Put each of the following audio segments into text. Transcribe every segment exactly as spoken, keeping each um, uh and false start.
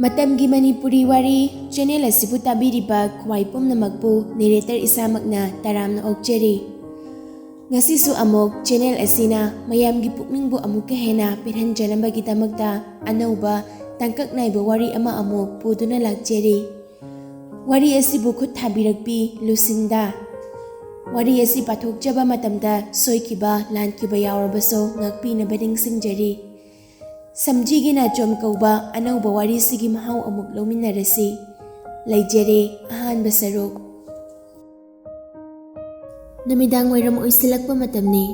ꯃꯇꯝꯒꯤ ꯃꯅꯤꯄꯨꯔꯤ ꯋꯥꯔꯤ ꯆꯦꯅꯦꯜ ꯑꯁꯤꯕꯨ ꯇꯥꯕꯤꯔꯤꯕ ꯈ꯭ꯋꯥꯏ ꯄꯨꯝꯅꯃꯛꯄꯨ ꯅꯦꯔꯦꯇꯔ ꯏꯁꯥꯃꯛꯅ ꯇꯔꯥꯝꯅ ꯑꯣꯛꯆꯔꯤ꯫ ꯉꯁꯤꯁꯨ ꯑꯃꯨꯛ ꯆꯦꯅꯦꯜ ꯑꯁꯤꯅ ꯃꯌꯥꯝꯒꯤ ꯄꯨꯛꯅꯤꯡꯕꯨ ꯑꯃꯨꯛꯀ ꯍꯦꯟꯅ ꯄꯦꯟꯍꯟꯖꯅꯕꯒꯤꯗꯃꯛꯇ ꯑꯅꯧꯕ ꯇꯥꯡꯀꯛ ꯅꯥꯏꯕ ꯋꯥꯔꯤ ꯑꯃ ꯑꯃꯨꯛ ꯄꯨꯗꯨꯅ ꯂꯥꯛꯆꯔꯤ꯫ ꯋꯥꯔꯤ ꯑꯁꯤꯕꯨ ꯈꯨꯠ ꯊꯥꯕꯤꯔꯛꯄꯤ ꯂꯨꯁꯤꯟꯗꯥ꯫ ꯋꯥꯔꯤ ꯑꯁꯤ ꯄꯥꯊꯣꯛꯆꯕ ꯃꯇꯝꯗ ꯁꯣꯏꯈꯤꯕ ꯂꯥꯟꯈꯤꯕ ꯌꯥꯎꯔꯕꯁꯨ ꯉꯥꯛꯄꯤꯅꯕ ꯅꯤꯡꯁꯤꯡꯖꯔꯤ꯫ ꯁꯝꯖꯤꯒꯤ ꯅꯥꯆꯣꯝ ꯀꯧꯕ ꯑꯅꯧꯕ ꯋꯥꯔꯤꯁꯤꯒꯤ ꯃꯍꯥꯎ ꯑꯃꯨꯛ ꯂꯧꯃꯤꯟꯅꯔꯁꯤ꯫ ꯂꯩꯖꯔꯦ ꯑꯍꯥꯟꯕ ꯁꯔꯨꯛ꯫ ꯅꯨꯃꯤꯗꯥꯡ ꯋꯥꯏꯔꯝ ꯑꯣꯏꯁꯤꯜꯂꯛꯄ ꯃꯇꯝꯅꯤ꯫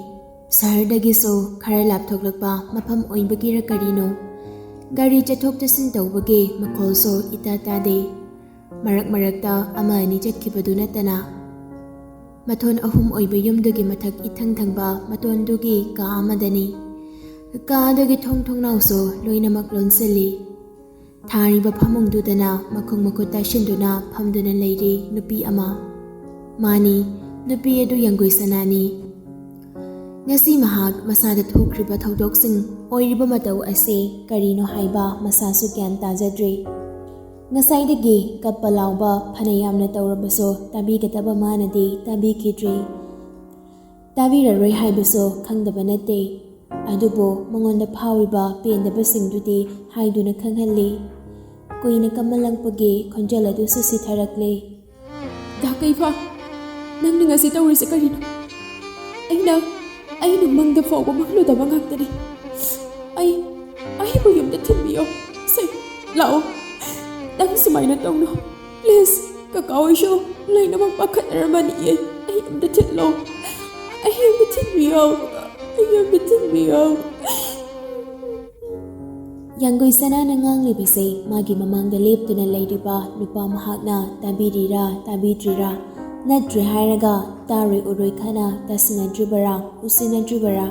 ꯁꯍꯔꯗꯒꯤꯁꯨ ꯈꯔ ꯂꯥꯞꯊꯣꯛꯂꯛꯄ ꯃꯐꯝ ꯑꯣꯏꯕꯒꯤꯔ ꯀꯔꯤꯅꯣ, ꯒꯥꯔꯤ ꯆꯠꯊꯣꯛ ꯆꯠꯁꯤꯟ ꯇꯧꯕꯒꯤ ꯃꯈꯣꯜꯁꯨ ꯏꯇꯥ ꯇꯥꯗꯦ꯫ ꯃꯔꯛ ꯃꯔꯛꯇ ꯑꯃ ꯑꯅꯤ ꯆꯠꯈꯤꯕꯗꯨ ꯅꯠꯇꯅ꯫ ꯃꯊꯣꯟ ꯑꯍꯨꯝ ꯑꯣꯏꯕ ꯌꯨꯝꯗꯨꯒꯤ ꯃꯊꯛ ꯏꯊꯪ ꯊꯪꯕ ꯃꯇꯣꯟꯗꯨꯒꯤ ꯀꯥ ꯑꯃꯗꯅꯤ꯫ ꯀꯥ ꯑꯗꯨꯒꯤ ꯊꯣꯡ ꯊꯣꯡꯅꯥꯎꯁꯨ ꯂꯣꯏꯅꯃꯛ ꯂꯣꯟꯁꯤꯜꯂꯤ꯫ ꯊꯥꯔꯤꯕ ꯐꯃꯨꯡꯗꯨꯗꯅ ꯃꯈꯣꯡ ꯃꯈꯨꯠ ꯇꯥꯁꯤꯟꯗꯨꯅ ꯐꯝꯗꯨꯅ ꯂꯩꯔꯤ ꯅꯨꯄꯤ ꯑꯃ꯫ ꯃꯥꯅꯤ, ꯅꯨꯄꯤ ꯑꯗꯨ ꯌꯥꯡꯒꯣꯏ ꯁꯅꯥꯅꯤ꯫ ꯉꯁꯤ ꯃꯍꯥꯛ ꯃꯁꯥꯗ ꯊꯣꯛꯈ꯭ꯔꯤꯕ ꯊꯧꯗꯣꯛꯁꯤꯡ, ꯑꯣꯏꯔꯤꯕ ꯃꯇꯧ ꯑꯁꯤ ꯀꯔꯤꯅꯣ ꯍꯥꯏꯕ ꯃꯁꯥꯁꯨ ꯒ꯭ꯌꯥꯟ ꯇꯥꯖꯗ꯭ꯔꯤ꯫ ꯉꯁꯥꯏꯗꯒꯤ ꯀꯞꯄ ꯂꯥꯎꯕ ꯐꯅ ꯌꯥꯝꯅ ꯇꯧꯔꯕꯁꯨ ꯇꯥꯕꯤꯒꯗꯕ ꯃꯥꯅꯗꯤ ꯇꯥꯕꯤꯈꯤꯗ꯭ꯔꯤ꯫ ꯇꯥꯕꯤꯔꯔꯣꯏ ꯍꯥꯏꯕꯁꯨ ꯈꯪꯗꯕ ꯅꯠꯇꯦ꯫ ꯑꯗꯨꯕꯨ ꯃꯉꯣꯟꯗ ꯐꯥꯎꯔꯤꯕ ꯄꯦꯟꯗꯕꯁꯤꯡꯗꯨꯗꯤ ꯍꯥꯏꯗꯨꯅ ꯈꯪꯍꯜꯂꯤ꯫ ꯀꯨꯏꯅ ꯀꯝꯃꯜꯂꯛꯄꯒꯤ ꯈꯣꯟꯖꯦꯜ ꯑꯗꯨꯁꯨ ꯁꯤꯊꯔꯛꯂꯦ꯫ ꯗꯥ ꯀꯩꯐꯥ, ꯅꯪꯅ ꯉꯁꯤ ꯇꯧꯔꯤꯁꯦ ꯀꯔꯤꯅꯣ? ꯑꯩꯅ, ꯑꯩꯅ ꯃꯪꯗ ꯐꯥꯎꯕ ꯃꯪꯂꯨꯗꯕ ꯉꯥꯛꯇꯅꯤ꯫ ꯑꯩ, ꯑꯩꯕꯨ ꯌꯨꯝꯗ ꯊꯤꯟꯕꯤꯌꯣ꯫ ꯁꯦ, ꯂꯥꯛꯑꯣ꯫ ꯅꯪ ꯁꯨꯃꯥꯏꯅ ꯇꯧꯅꯨ꯫ Please, ꯀꯀꯥ ꯍꯣꯏꯁꯨ ꯂꯣꯏꯅꯃꯛ ꯄꯥꯈꯠꯅꯔꯝꯃꯅꯤꯌꯦ꯫ ꯑꯩ ꯌꯨꯝꯗ ꯊꯤꯜꯂꯣ꯫ ꯑꯩ ꯌꯨꯝꯗ ꯊꯤꯟꯕꯤꯌꯣ꯫ ꯑꯩ ꯌꯨꯝꯗ ꯊꯤꯟꯕꯤꯌꯣ꯫ ꯌꯥꯡꯒꯣꯏ ꯁꯅꯥꯅ ꯉꯥꯡꯂꯤꯕꯁꯦ ꯃꯥꯒꯤ ꯃꯃꯥꯡꯗ ꯂꯦꯞꯇꯨꯅ ꯂꯩꯔꯤꯕ ꯅꯨꯄꯥ ꯃꯍꯥꯛꯅ ꯇꯥꯕꯤꯔꯤꯔꯥ ꯇꯥꯕꯤꯗ꯭ꯔꯤꯔꯥ, ꯅꯠꯇ꯭ꯔꯦ ꯍꯥꯏꯔꯒ ꯇꯥꯔꯣꯏ ꯎꯔꯣꯏ ꯈꯅ ꯇꯥꯁꯤꯟꯅꯗ꯭ꯔꯤꯕꯔꯥ ꯎꯁꯤꯟꯅꯗ꯭ꯔꯤꯕꯔꯥ?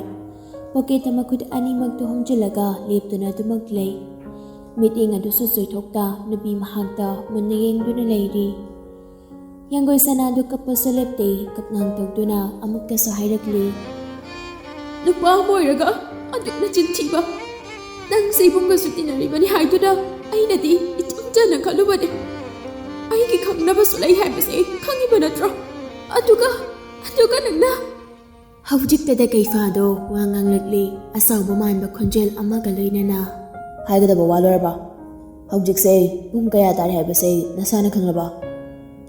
ꯄꯣꯀꯦꯠꯇ ꯃꯈꯨꯠ ꯑꯅꯤꯃꯛꯇꯨ ꯍꯨꯝꯖꯤꯜꯂꯒ ꯂꯦꯞꯇꯨꯅ ꯑꯗꯨꯃꯛ ꯂꯩ꯫ ꯃꯤꯠꯌꯦꯡ ꯑꯗꯨꯁꯨ ꯆꯣꯏꯊꯣꯛꯇ ꯅꯨꯄꯤ ꯃꯍꯥꯛꯇ ꯃꯨꯟꯅ ꯌꯦꯡꯗꯨꯅ ꯂꯩꯔꯤ꯫ ꯌꯥꯡꯒꯣꯏ ꯁꯅꯥꯗꯨ ꯀꯞꯄꯁꯨ ꯂꯦꯞꯇꯦ, ꯀꯞꯉꯥꯡ ꯇꯧꯗꯨꯅ ꯑꯃꯨꯛꯀꯁꯨ ꯍꯥꯏꯔꯛꯂꯤ, "ꯅꯨꯄꯥ ꯑꯃ ꯑꯣꯏꯔꯒ ꯑꯗꯨꯛ ꯅꯆꯤꯟ ꯊꯤꯕ? ꯅꯪꯁꯦ ꯏꯕꯨꯡꯒꯁꯨ ꯇꯤꯟꯅꯔꯤꯕꯅꯤ ꯍꯥꯏꯗꯨꯅ ꯑꯩꯅꯗꯤ ꯏꯆꯝ ꯆꯝꯅ ꯈꯜꯂꯨꯕꯅꯦ꯫ ꯑꯩꯒꯤ ꯈꯪꯅꯕꯁꯨ ꯂꯩ ꯍꯥꯏꯕꯁꯦ ꯈꯪꯉꯤꯕ ꯅꯠꯇ꯭ꯔꯣ? ꯑꯗꯨꯒ ꯑꯗꯨꯒ ꯅꯪꯅ꯫ ꯍꯧꯖꯤꯛꯇꯗ ꯀꯩꯐꯥꯗꯣ ꯋꯥ ꯉꯥꯡꯂꯛꯂꯤ, ꯑꯆꯧꯕ ꯃꯥꯟꯕ ꯈꯣꯟꯖꯦꯜ ꯑꯃꯒ ꯂꯣꯏꯅꯅ꯫ ꯍꯥꯏꯒꯗꯕ ꯋꯥ ꯂꯣꯏꯔꯕ? ꯍꯧꯖꯤꯛꯁꯦ ꯄꯨꯡ ꯀꯌꯥ ꯇꯥꯔꯦ ꯍꯥꯏꯕꯁꯦ ꯅꯁꯥꯅ ꯈꯪꯂꯕ?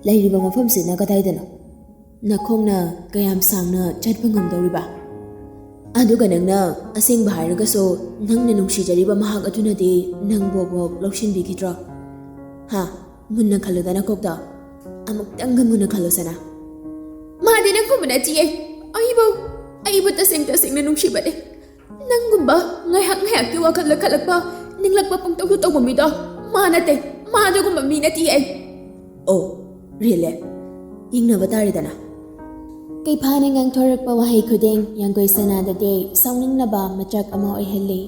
ꯂꯩꯔꯤꯕ ꯃꯐꯝꯁꯤꯅ ꯀꯗꯥꯏꯗꯅꯣ? ꯅꯈꯣꯡꯅ ꯀꯌꯥꯝ ꯁꯥꯡꯅ ꯆꯠꯄ ꯉꯝꯗꯧꯔꯤꯕ? ꯑꯗꯨꯒ ꯅꯪꯅ ꯑꯁꯦꯡꯕ ꯍꯥꯏꯔꯒꯁꯨ, ꯅꯪꯅ ꯅꯨꯡꯁꯤꯖꯔꯤꯕ ꯃꯍꯥꯛ ꯑꯗꯨꯅꯗꯤ ꯅꯪ ꯕꯣꯛ ꯕꯣꯛ ꯂꯧꯁꯤꯟꯕꯤꯈꯤꯗ꯭ꯔꯣ? ꯍꯥ? ꯃꯨꯟꯅ ꯈꯜꯂꯨꯗ ꯅꯀꯣꯛꯇꯣ꯫ ꯑꯃꯨꯛꯇꯪꯒ ꯃꯨꯟꯅ ꯈꯜꯂꯨꯁꯦꯅ꯫ ꯃꯥꯗꯤ ꯅꯪꯒꯨꯝꯕ ꯅꯠꯇꯤꯌꯦ꯫ ꯑꯩꯕꯨ, ꯑꯩꯕꯨ ꯇꯁꯦꯡ ꯇꯁꯦꯡꯅ ꯅꯨꯡꯁꯤꯕꯅꯦ꯫ ꯅꯪꯒꯨꯝꯕ ꯉꯥꯏꯍꯥꯛ ꯉꯥꯏꯍꯥꯛꯀꯤ ꯋꯥꯈꯜꯗ ꯈꯜꯂꯛꯄ, ꯅꯤꯡꯂꯛꯄ ꯄꯪꯇꯧꯗ ꯇꯧꯕ ꯃꯤꯗꯣ ꯃꯥ ꯅꯠꯇꯦ꯫ ꯃꯥ ꯑꯗꯨꯒꯨꯝꯕ ꯃꯤ ꯅꯠꯇꯤꯌꯦ꯫ ꯑꯣ, ꯔꯤꯂꯦ? ꯌꯦꯡꯅꯕ ꯇꯥꯔꯦꯗꯅ꯫ ꯀꯩꯐꯥꯅ ꯉꯥꯡꯊꯣꯔꯛꯄ ꯋꯥꯍꯩ ꯈꯨꯗꯤꯡ ꯌꯥꯡꯒꯣꯏ ꯁꯅꯥꯗꯗꯤ ꯁꯥꯎꯅꯤꯡꯅꯕ ꯃꯆꯥꯛ ꯑꯃ ꯑꯣꯏꯍꯜꯂꯤ꯫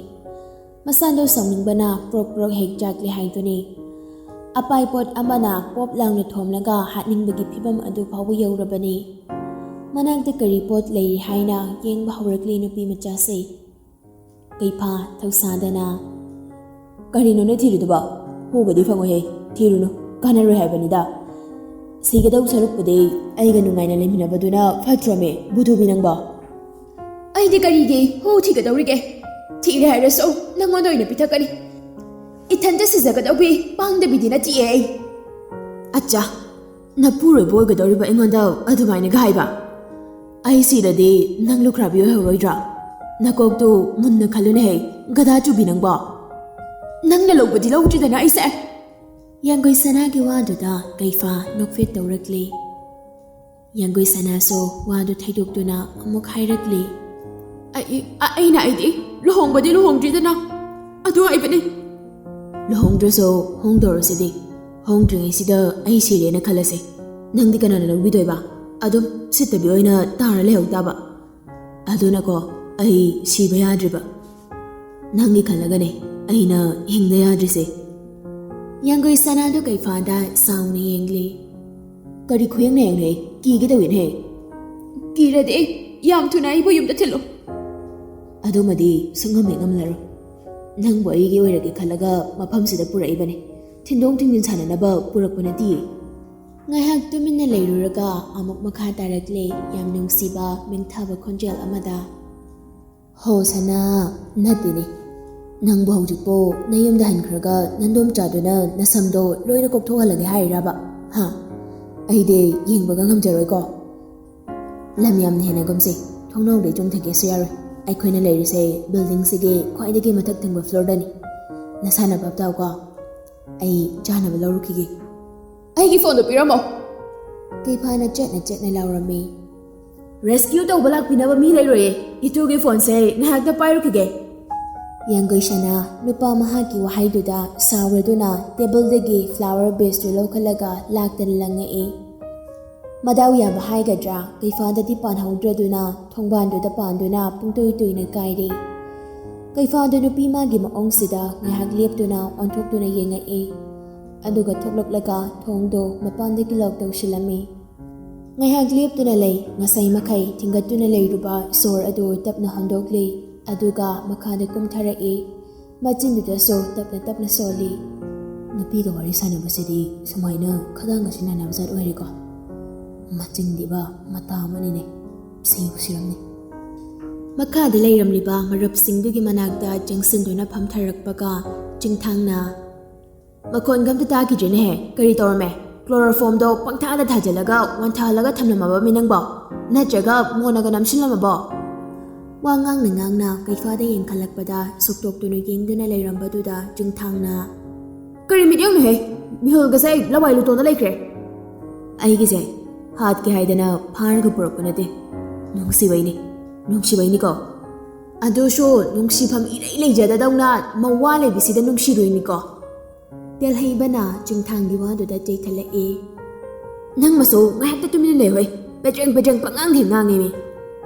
ꯃꯁꯥꯗꯣ ꯁꯥꯎꯅꯤꯡꯕꯅ ꯄ꯭ꯔꯣꯛ ꯄ꯭ꯔꯣꯛ ꯍꯦꯛ ꯆꯥꯛꯂꯤ ꯍꯥꯏꯗꯨꯅꯤ꯫ ꯑꯄꯥꯏ ꯄꯣꯠ ꯑꯃꯅ ꯄꯣꯞ ꯂꯥꯎꯅ ꯊꯣꯝꯂꯒ ꯍꯥꯠꯅꯤꯡꯕꯒꯤ ꯐꯤꯕꯝ ꯑꯗꯨ ꯐꯥꯎꯕ ꯌꯧꯔꯕꯅꯤ꯫ ꯃꯅꯥꯛꯇ ꯀꯔꯤ ꯄꯣꯠ ꯂꯩꯔꯤ ꯍꯥꯏꯅ ꯌꯦꯡꯕ ꯍꯧꯔꯛꯂꯤ ꯅꯨꯄꯤ ꯃꯆꯥꯁꯦ꯫ ꯀꯩꯐꯥ ꯊꯧꯁꯥꯗꯅ, "ꯀꯔꯤꯅꯣꯅꯦ ꯊꯤꯔꯤꯗꯨꯕꯣ? ꯍꯨꯒꯗꯤ ꯐꯪꯉꯣꯏꯍꯦ, ꯊꯤꯔꯨꯅꯨ, ꯀꯥꯟꯅꯔꯣꯏ ꯍꯥꯏꯕꯅꯤꯗ꯫ ꯁꯤꯒꯗꯧ ꯁꯔꯨꯛꯄꯨꯗꯤ ꯑꯩꯒ ꯅꯨꯡꯉꯥꯏꯅ ꯂꯩꯃꯤꯟꯅꯕꯗꯨꯅ ꯐꯠꯇ꯭ꯔꯣꯃꯦ, ꯕꯨꯙꯨꯕꯤ ꯅꯪꯕꯣ?" "ꯑꯩꯗꯤ ꯀꯔꯤꯒꯤ ꯍꯨ ꯊꯤꯒꯗꯧꯔꯤꯒꯦ? ꯊꯤꯔꯦ ꯍꯥꯏꯔꯁꯨ ꯅꯪꯉꯣꯟꯗ ꯑꯣꯏꯅ ꯄꯤꯊꯛꯀꯅꯤ꯫ ꯏꯊꯟꯇ ꯁꯤꯖꯒꯗꯧꯕꯤ ꯄꯥꯡꯗꯕꯤꯗꯤ ꯅꯠꯇꯤꯌꯦ ꯑꯩ꯫" "ꯑꯠꯆꯥ, ꯅꯄꯨꯔꯣꯏꯕ ꯑꯣꯏꯒꯗꯧꯔꯤꯕ ꯑꯩꯉꯣꯟꯗ ꯑꯗꯨꯃꯥꯏꯅꯒ ꯍꯥꯏꯕ? ꯑꯩ ꯁꯤꯔꯗꯤ ꯅꯪ ꯂꯨꯈ꯭ꯔꯥꯕꯤ ꯑꯣꯏꯍꯧꯔꯣꯏꯗ꯭ꯔꯥ? ꯅꯀꯣꯛꯇꯨ ꯃꯨꯟꯅ ꯈꯜꯂꯨꯅꯦꯍꯦ, ꯒꯙꯥ ꯆꯨꯕꯤ ꯅꯪꯕꯣ꯫ ꯅꯪꯅ ꯂꯧꯕꯗꯤ ꯂꯧꯗ꯭ꯔꯤꯗꯅ ꯑꯩꯁꯦ꯫" ꯌꯥꯡꯒꯣꯏ ꯁꯅꯥꯒꯤ ꯋꯥꯗꯨꯗ ꯀꯩꯐꯥ ꯅꯣꯛꯐꯦꯠ ꯇꯧꯔꯛꯂꯤ꯫ ꯌꯥꯡꯒꯣꯏ ꯁꯅꯥꯁꯨ ꯋꯥꯗꯨ ꯊꯩꯗꯣꯛꯇꯨꯅ ꯑꯃꯨꯛ ꯍꯥꯏꯔꯛꯂꯤ꯫ "ꯑꯩ, ꯑ-, ꯑꯩꯅ ꯍꯥꯏꯗꯤ ꯂꯨꯍꯣꯡꯕꯗꯤ ꯂꯨꯍꯣꯡꯗ꯭ꯔꯤꯗꯅ, ꯑꯗꯨ ꯍꯥꯏꯕꯅꯤ꯫" "ꯂꯨꯍꯣꯡꯗ꯭ꯔꯁꯨ ꯍꯣꯡꯗꯧꯔꯁꯤꯗꯤ꯫ ꯍꯣꯡꯗ꯭ꯔꯤꯉꯩꯁꯤꯗ ꯑꯩ ꯁꯤꯔꯦꯅ ꯈꯜꯂꯁꯦ꯫ ꯅꯪꯗꯤ ꯀꯅꯥꯅ ꯂꯧꯕꯤꯗꯣꯏꯕ? ꯑꯗꯨꯝ ꯁꯤꯠꯇꯕꯤ ꯑꯣꯏꯅ ꯇꯥꯔ ꯂꯩꯍꯧ ꯇꯥꯕ꯫ ꯑꯗꯨꯅꯀꯣ, ꯑꯩ ꯁꯤꯕ ꯌꯥꯗ꯭ꯔꯤꯕ꯫ ꯅꯪꯒꯤ ꯈꯜꯂꯒꯅꯦ ꯑꯩꯅ ꯍꯤꯡꯗ ꯌꯥꯗ꯭ꯔꯤꯁꯦ꯫" ꯌꯥꯡꯒꯣꯏ ꯁꯅꯥꯗꯨ ꯀꯩꯐꯥꯗ ꯁꯥꯎꯅ ꯌꯦꯡꯂꯤ꯫ "ꯀꯔꯤ ꯈꯨꯌꯦꯡꯅ ꯌꯦꯡꯂꯤ? ꯀꯤꯒꯦ ꯇꯧꯏꯅꯦꯍꯦ꯫" "ꯀꯤꯔꯗꯤ ꯌꯥꯝ ꯊꯨꯅ ꯑꯩꯕꯨ ꯌꯨꯝꯗ ꯊꯤꯜꯂꯨ꯫" "ꯑꯗꯨꯃꯗꯤ ꯁꯨꯡꯉꯝ ꯍꯦꯛ ꯉꯝꯂꯔꯣꯏ꯫ ꯅꯪꯕꯨ ꯑꯩꯒꯤ ꯑꯣꯏꯔꯒꯦ ꯈꯜꯂꯒ ꯃꯐꯝꯁꯤꯗ ꯄꯨꯔꯛꯏꯕꯅꯤ꯫ ꯊꯤꯟꯗꯣꯛ ꯊꯤꯟꯖꯤꯟ ꯁꯥꯟꯅꯅꯕ ꯄꯨꯔꯛꯄ ꯅꯠꯇꯤꯌꯦ꯫ ꯉꯥꯏꯍꯥꯛ ꯇꯨꯃꯤꯟꯅ ꯂꯩꯔꯨꯔꯒ ꯑꯃꯨꯛ ꯃꯈꯥ ꯇꯥꯔꯛꯂꯦ, ꯌꯥꯝ ꯅꯨꯡꯁꯤꯕ ꯃꯤꯡꯊꯥꯕ ꯈꯣꯟꯖꯦꯜ ꯑꯃꯗ꯫ ꯍꯣ ꯁꯅꯥ, ꯅꯠꯇꯦꯅꯦ꯫ ꯅꯪꯕꯨ ꯍꯧꯖꯤꯛꯄꯨ ꯅꯌꯨꯝꯗ ꯍꯟꯈ꯭ꯔꯒ ꯅꯟꯗꯣꯝꯆꯥꯗꯨꯅ ꯅꯁꯝꯗꯣ ꯂꯣꯏꯅ ꯀꯣꯛꯊꯣꯛꯍꯜꯂꯒꯦ ꯍꯥꯏꯔꯤꯔꯕ? ꯍꯥ? ꯑꯩꯗꯤ ꯌꯦꯡꯕꯒ ꯉꯝꯖꯔꯣꯏꯀꯣ꯫ ꯂꯝ ꯌꯥꯝꯅ ꯍꯦꯟꯅꯒꯨꯝꯁꯦ꯫ ꯊꯣꯡꯅꯥꯎꯗꯩ ꯆꯣꯡꯊꯒꯦꯁꯨ ꯌꯥꯔꯣꯏ꯫ ꯑꯩꯈꯣꯏꯅ ꯂꯩꯔꯤꯁꯦ buildingꯁꯤꯒꯤ ꯈ꯭ꯋꯥꯏꯗꯒꯤ ꯃꯊꯛ ꯊꯪꯕ floorꯗꯅꯤ꯫ ꯅꯁꯥꯅ ꯚꯥꯞ ꯇꯥꯎꯀꯣ꯫ ꯑꯩ ꯆꯥꯅꯕ ꯂꯧꯔꯨꯈꯤꯒꯦ꯫ ꯑꯩꯒꯤ phoneꯗꯣ ꯄꯤꯔꯝꯃꯣ꯫ ꯀꯩꯐꯥꯅ ꯆꯦꯠꯅ ꯆꯦꯠꯅ ꯂꯥꯎꯔꯝꯃꯤ꯫ Rescue ꯇꯧꯕ ꯂꯥꯛꯄꯤꯅꯕ ꯃꯤ ꯂꯩꯔꯣꯏꯌꯦ꯫ ꯏꯇꯨꯒꯤ phoneꯁꯦ ꯉꯥꯏꯍꯥꯛꯇ ꯄꯥꯏꯔꯨꯈꯤꯒꯦ꯫ ꯌꯥꯡꯒꯩꯁꯅꯥ ꯅꯨꯄꯥ ꯃꯍꯥꯛꯀꯤ ꯋꯥꯍꯩꯗꯨꯗ ꯁꯥꯎꯔꯗꯨꯅ tableꯗꯒꯤ flower vaseꯇꯨ ꯂꯧꯈꯠꯂꯒ ꯂꯥꯛꯇꯅ ꯂꯪꯉꯛꯏ꯫ ꯃꯗꯥꯎ ꯌꯥꯕ ꯍꯥꯏꯒꯗ꯭ꯔꯥ, ꯀꯩꯐꯥꯗꯗꯤ ꯄꯥꯟꯍꯧꯗ꯭ꯔꯗꯨꯅ ꯊꯣꯡꯕꯥꯟꯗꯨꯗ ꯄꯥꯟꯗꯨꯅ ꯄꯨꯡꯇꯣꯏ ꯇꯣꯏꯅ ꯀꯥꯏꯔꯤ꯫ ꯀꯩꯐꯥꯗꯨ ꯅꯨꯄꯤ ꯃꯥꯒꯤ ꯃꯑꯣꯡꯁꯤꯗ ꯉꯥꯏꯍꯥꯛ ꯂꯦꯞꯇꯨꯅ ꯑꯣꯟꯊꯣꯛꯇꯨꯅ ꯌꯦꯡꯉꯛꯏ꯫ ꯑꯗꯨꯒ ꯊꯣꯛꯂꯛꯂꯒ ꯊꯣꯡꯗꯣ ꯃꯄꯥꯟꯗꯒꯤ lock ꯇꯧꯁꯤꯜꯂꯝꯃꯤ꯫ ꯉꯥꯏꯍꯥꯛ ꯂꯦꯞꯇꯨꯅ ꯂꯩ꯫ ꯉꯁꯥꯏ ꯃꯈꯩ ꯊꯤꯡꯒꯠꯇꯨꯅ ꯂꯩꯔꯨꯕ ꯁꯣꯔ ꯑꯗꯨ ꯇꯞꯅ ꯍꯣꯟꯗꯣꯛꯂꯤ, ꯑꯗꯨꯒ ꯃꯈꯥꯗ ꯀꯨꯝꯊꯔꯛꯏ꯫ ꯃꯆꯤꯟꯗꯨꯗꯁꯨ ꯇꯞꯅ ꯇꯞꯅ ꯁꯣꯜꯂꯤ꯫ ꯅꯨꯄꯤꯒ ꯋꯥꯔꯤ ꯁꯥꯟꯅꯕꯁꯤꯗꯤ ꯁꯨꯃꯥꯏꯅ ꯈꯗꯥꯡꯒꯁꯤ ꯅꯥꯟꯅꯕ ꯖꯥꯠ ꯑꯣꯏꯔꯦꯀꯣ꯫ ꯃꯆꯤꯟꯗꯤꯕ ꯃꯇꯥ ꯑꯃꯅꯤꯅꯦ꯫ ꯁꯤꯕꯨ ꯁꯤꯔꯝꯅꯤ꯫ ꯃꯈꯥꯗ ꯂꯩꯔꯝꯂꯤꯕ ꯃꯔꯨꯞꯁꯤꯡꯗꯨꯒꯤ ꯃꯅꯥꯛꯇ ꯆꯪꯁꯤꯟꯗꯨꯅ ꯐꯝꯊꯔꯛꯄꯒ ꯆꯤꯡꯊꯥꯡꯅ, "ꯃꯈꯣꯟꯒ ꯑꯝꯇ ꯇꯥꯈꯤꯗ꯭ꯔꯦꯅꯦꯍꯦ, ꯀꯔꯤ ꯇꯧꯔꯝꯃꯦ? Chloroformꯗꯣ ꯄꯪꯊꯥꯗ ꯊꯥꯖꯤꯜꯂꯒ ꯋꯥꯟꯊꯍꯜꯂꯒ ꯊꯝꯂꯝꯃꯕꯃꯤ ꯅꯪꯕꯣ? ꯅꯠꯇ꯭ꯔꯒ ꯃꯣꯟꯅꯒ ꯅꯝꯁꯤꯜꯂꯝꯃꯕꯣ?" ꯋꯥ ꯉꯥꯡꯅ ꯉꯥꯡꯅ ꯀꯩꯐꯥꯗ ꯌꯦꯡꯈꯠꯂꯛꯄꯗ ꯁꯣꯛꯇꯣꯛꯇꯨꯅ ꯌꯦꯡꯗꯨꯅ ꯂꯩꯔꯝꯕꯗꯨꯗ ꯆꯤꯡꯊꯥꯡꯅ, "ꯀꯔꯤ ꯃꯤꯠꯌꯦꯡꯅꯣꯍꯦ? ꯃꯤꯍꯨꯜꯒꯁꯦ ꯂꯋꯥꯏ ꯂꯨꯇꯣꯟꯗ ꯂꯩꯈ꯭ꯔꯦ꯫ ꯑꯩꯒꯤꯁꯦ ꯍꯥꯠꯀꯦ ꯍꯥꯏꯗꯅ ꯐꯥꯔꯒ ꯄꯨꯔꯛꯄ ꯅꯠꯇꯦ꯫ ꯅꯨꯡꯁꯤꯕꯩꯅꯤ, ꯅꯨꯡꯁꯤꯕꯩꯅꯤꯀꯣ꯫ ꯑꯗꯨꯁꯨ ꯅꯨꯡꯁꯤꯐꯝ ꯏꯔꯩ ꯂꯩꯖꯗꯗꯧꯅ ꯃꯋꯥ ꯂꯩꯕꯤꯁꯤꯗ ꯅꯨꯡꯁꯤꯔꯨꯏꯅꯤꯀꯣ?" ꯇꯦꯜꯍꯩꯕꯅ ꯆꯤꯡꯊꯥꯡꯒꯤ ꯋꯥꯗꯨꯗ ꯆꯩꯊꯠꯂꯛꯏ꯫ "ꯅꯪ ꯃꯁꯨ ꯉꯥꯏꯍꯥꯛꯇ ꯇꯨꯃꯤꯟꯅ ꯂꯩꯍꯣꯏ꯫ ꯄꯦꯗ꯭ꯔꯦꯡ ꯄꯦꯗ꯭ꯔꯦꯡ ꯄꯉꯥꯡ ꯍꯦꯛ ꯉꯥꯡꯉꯦꯃꯤ꯫"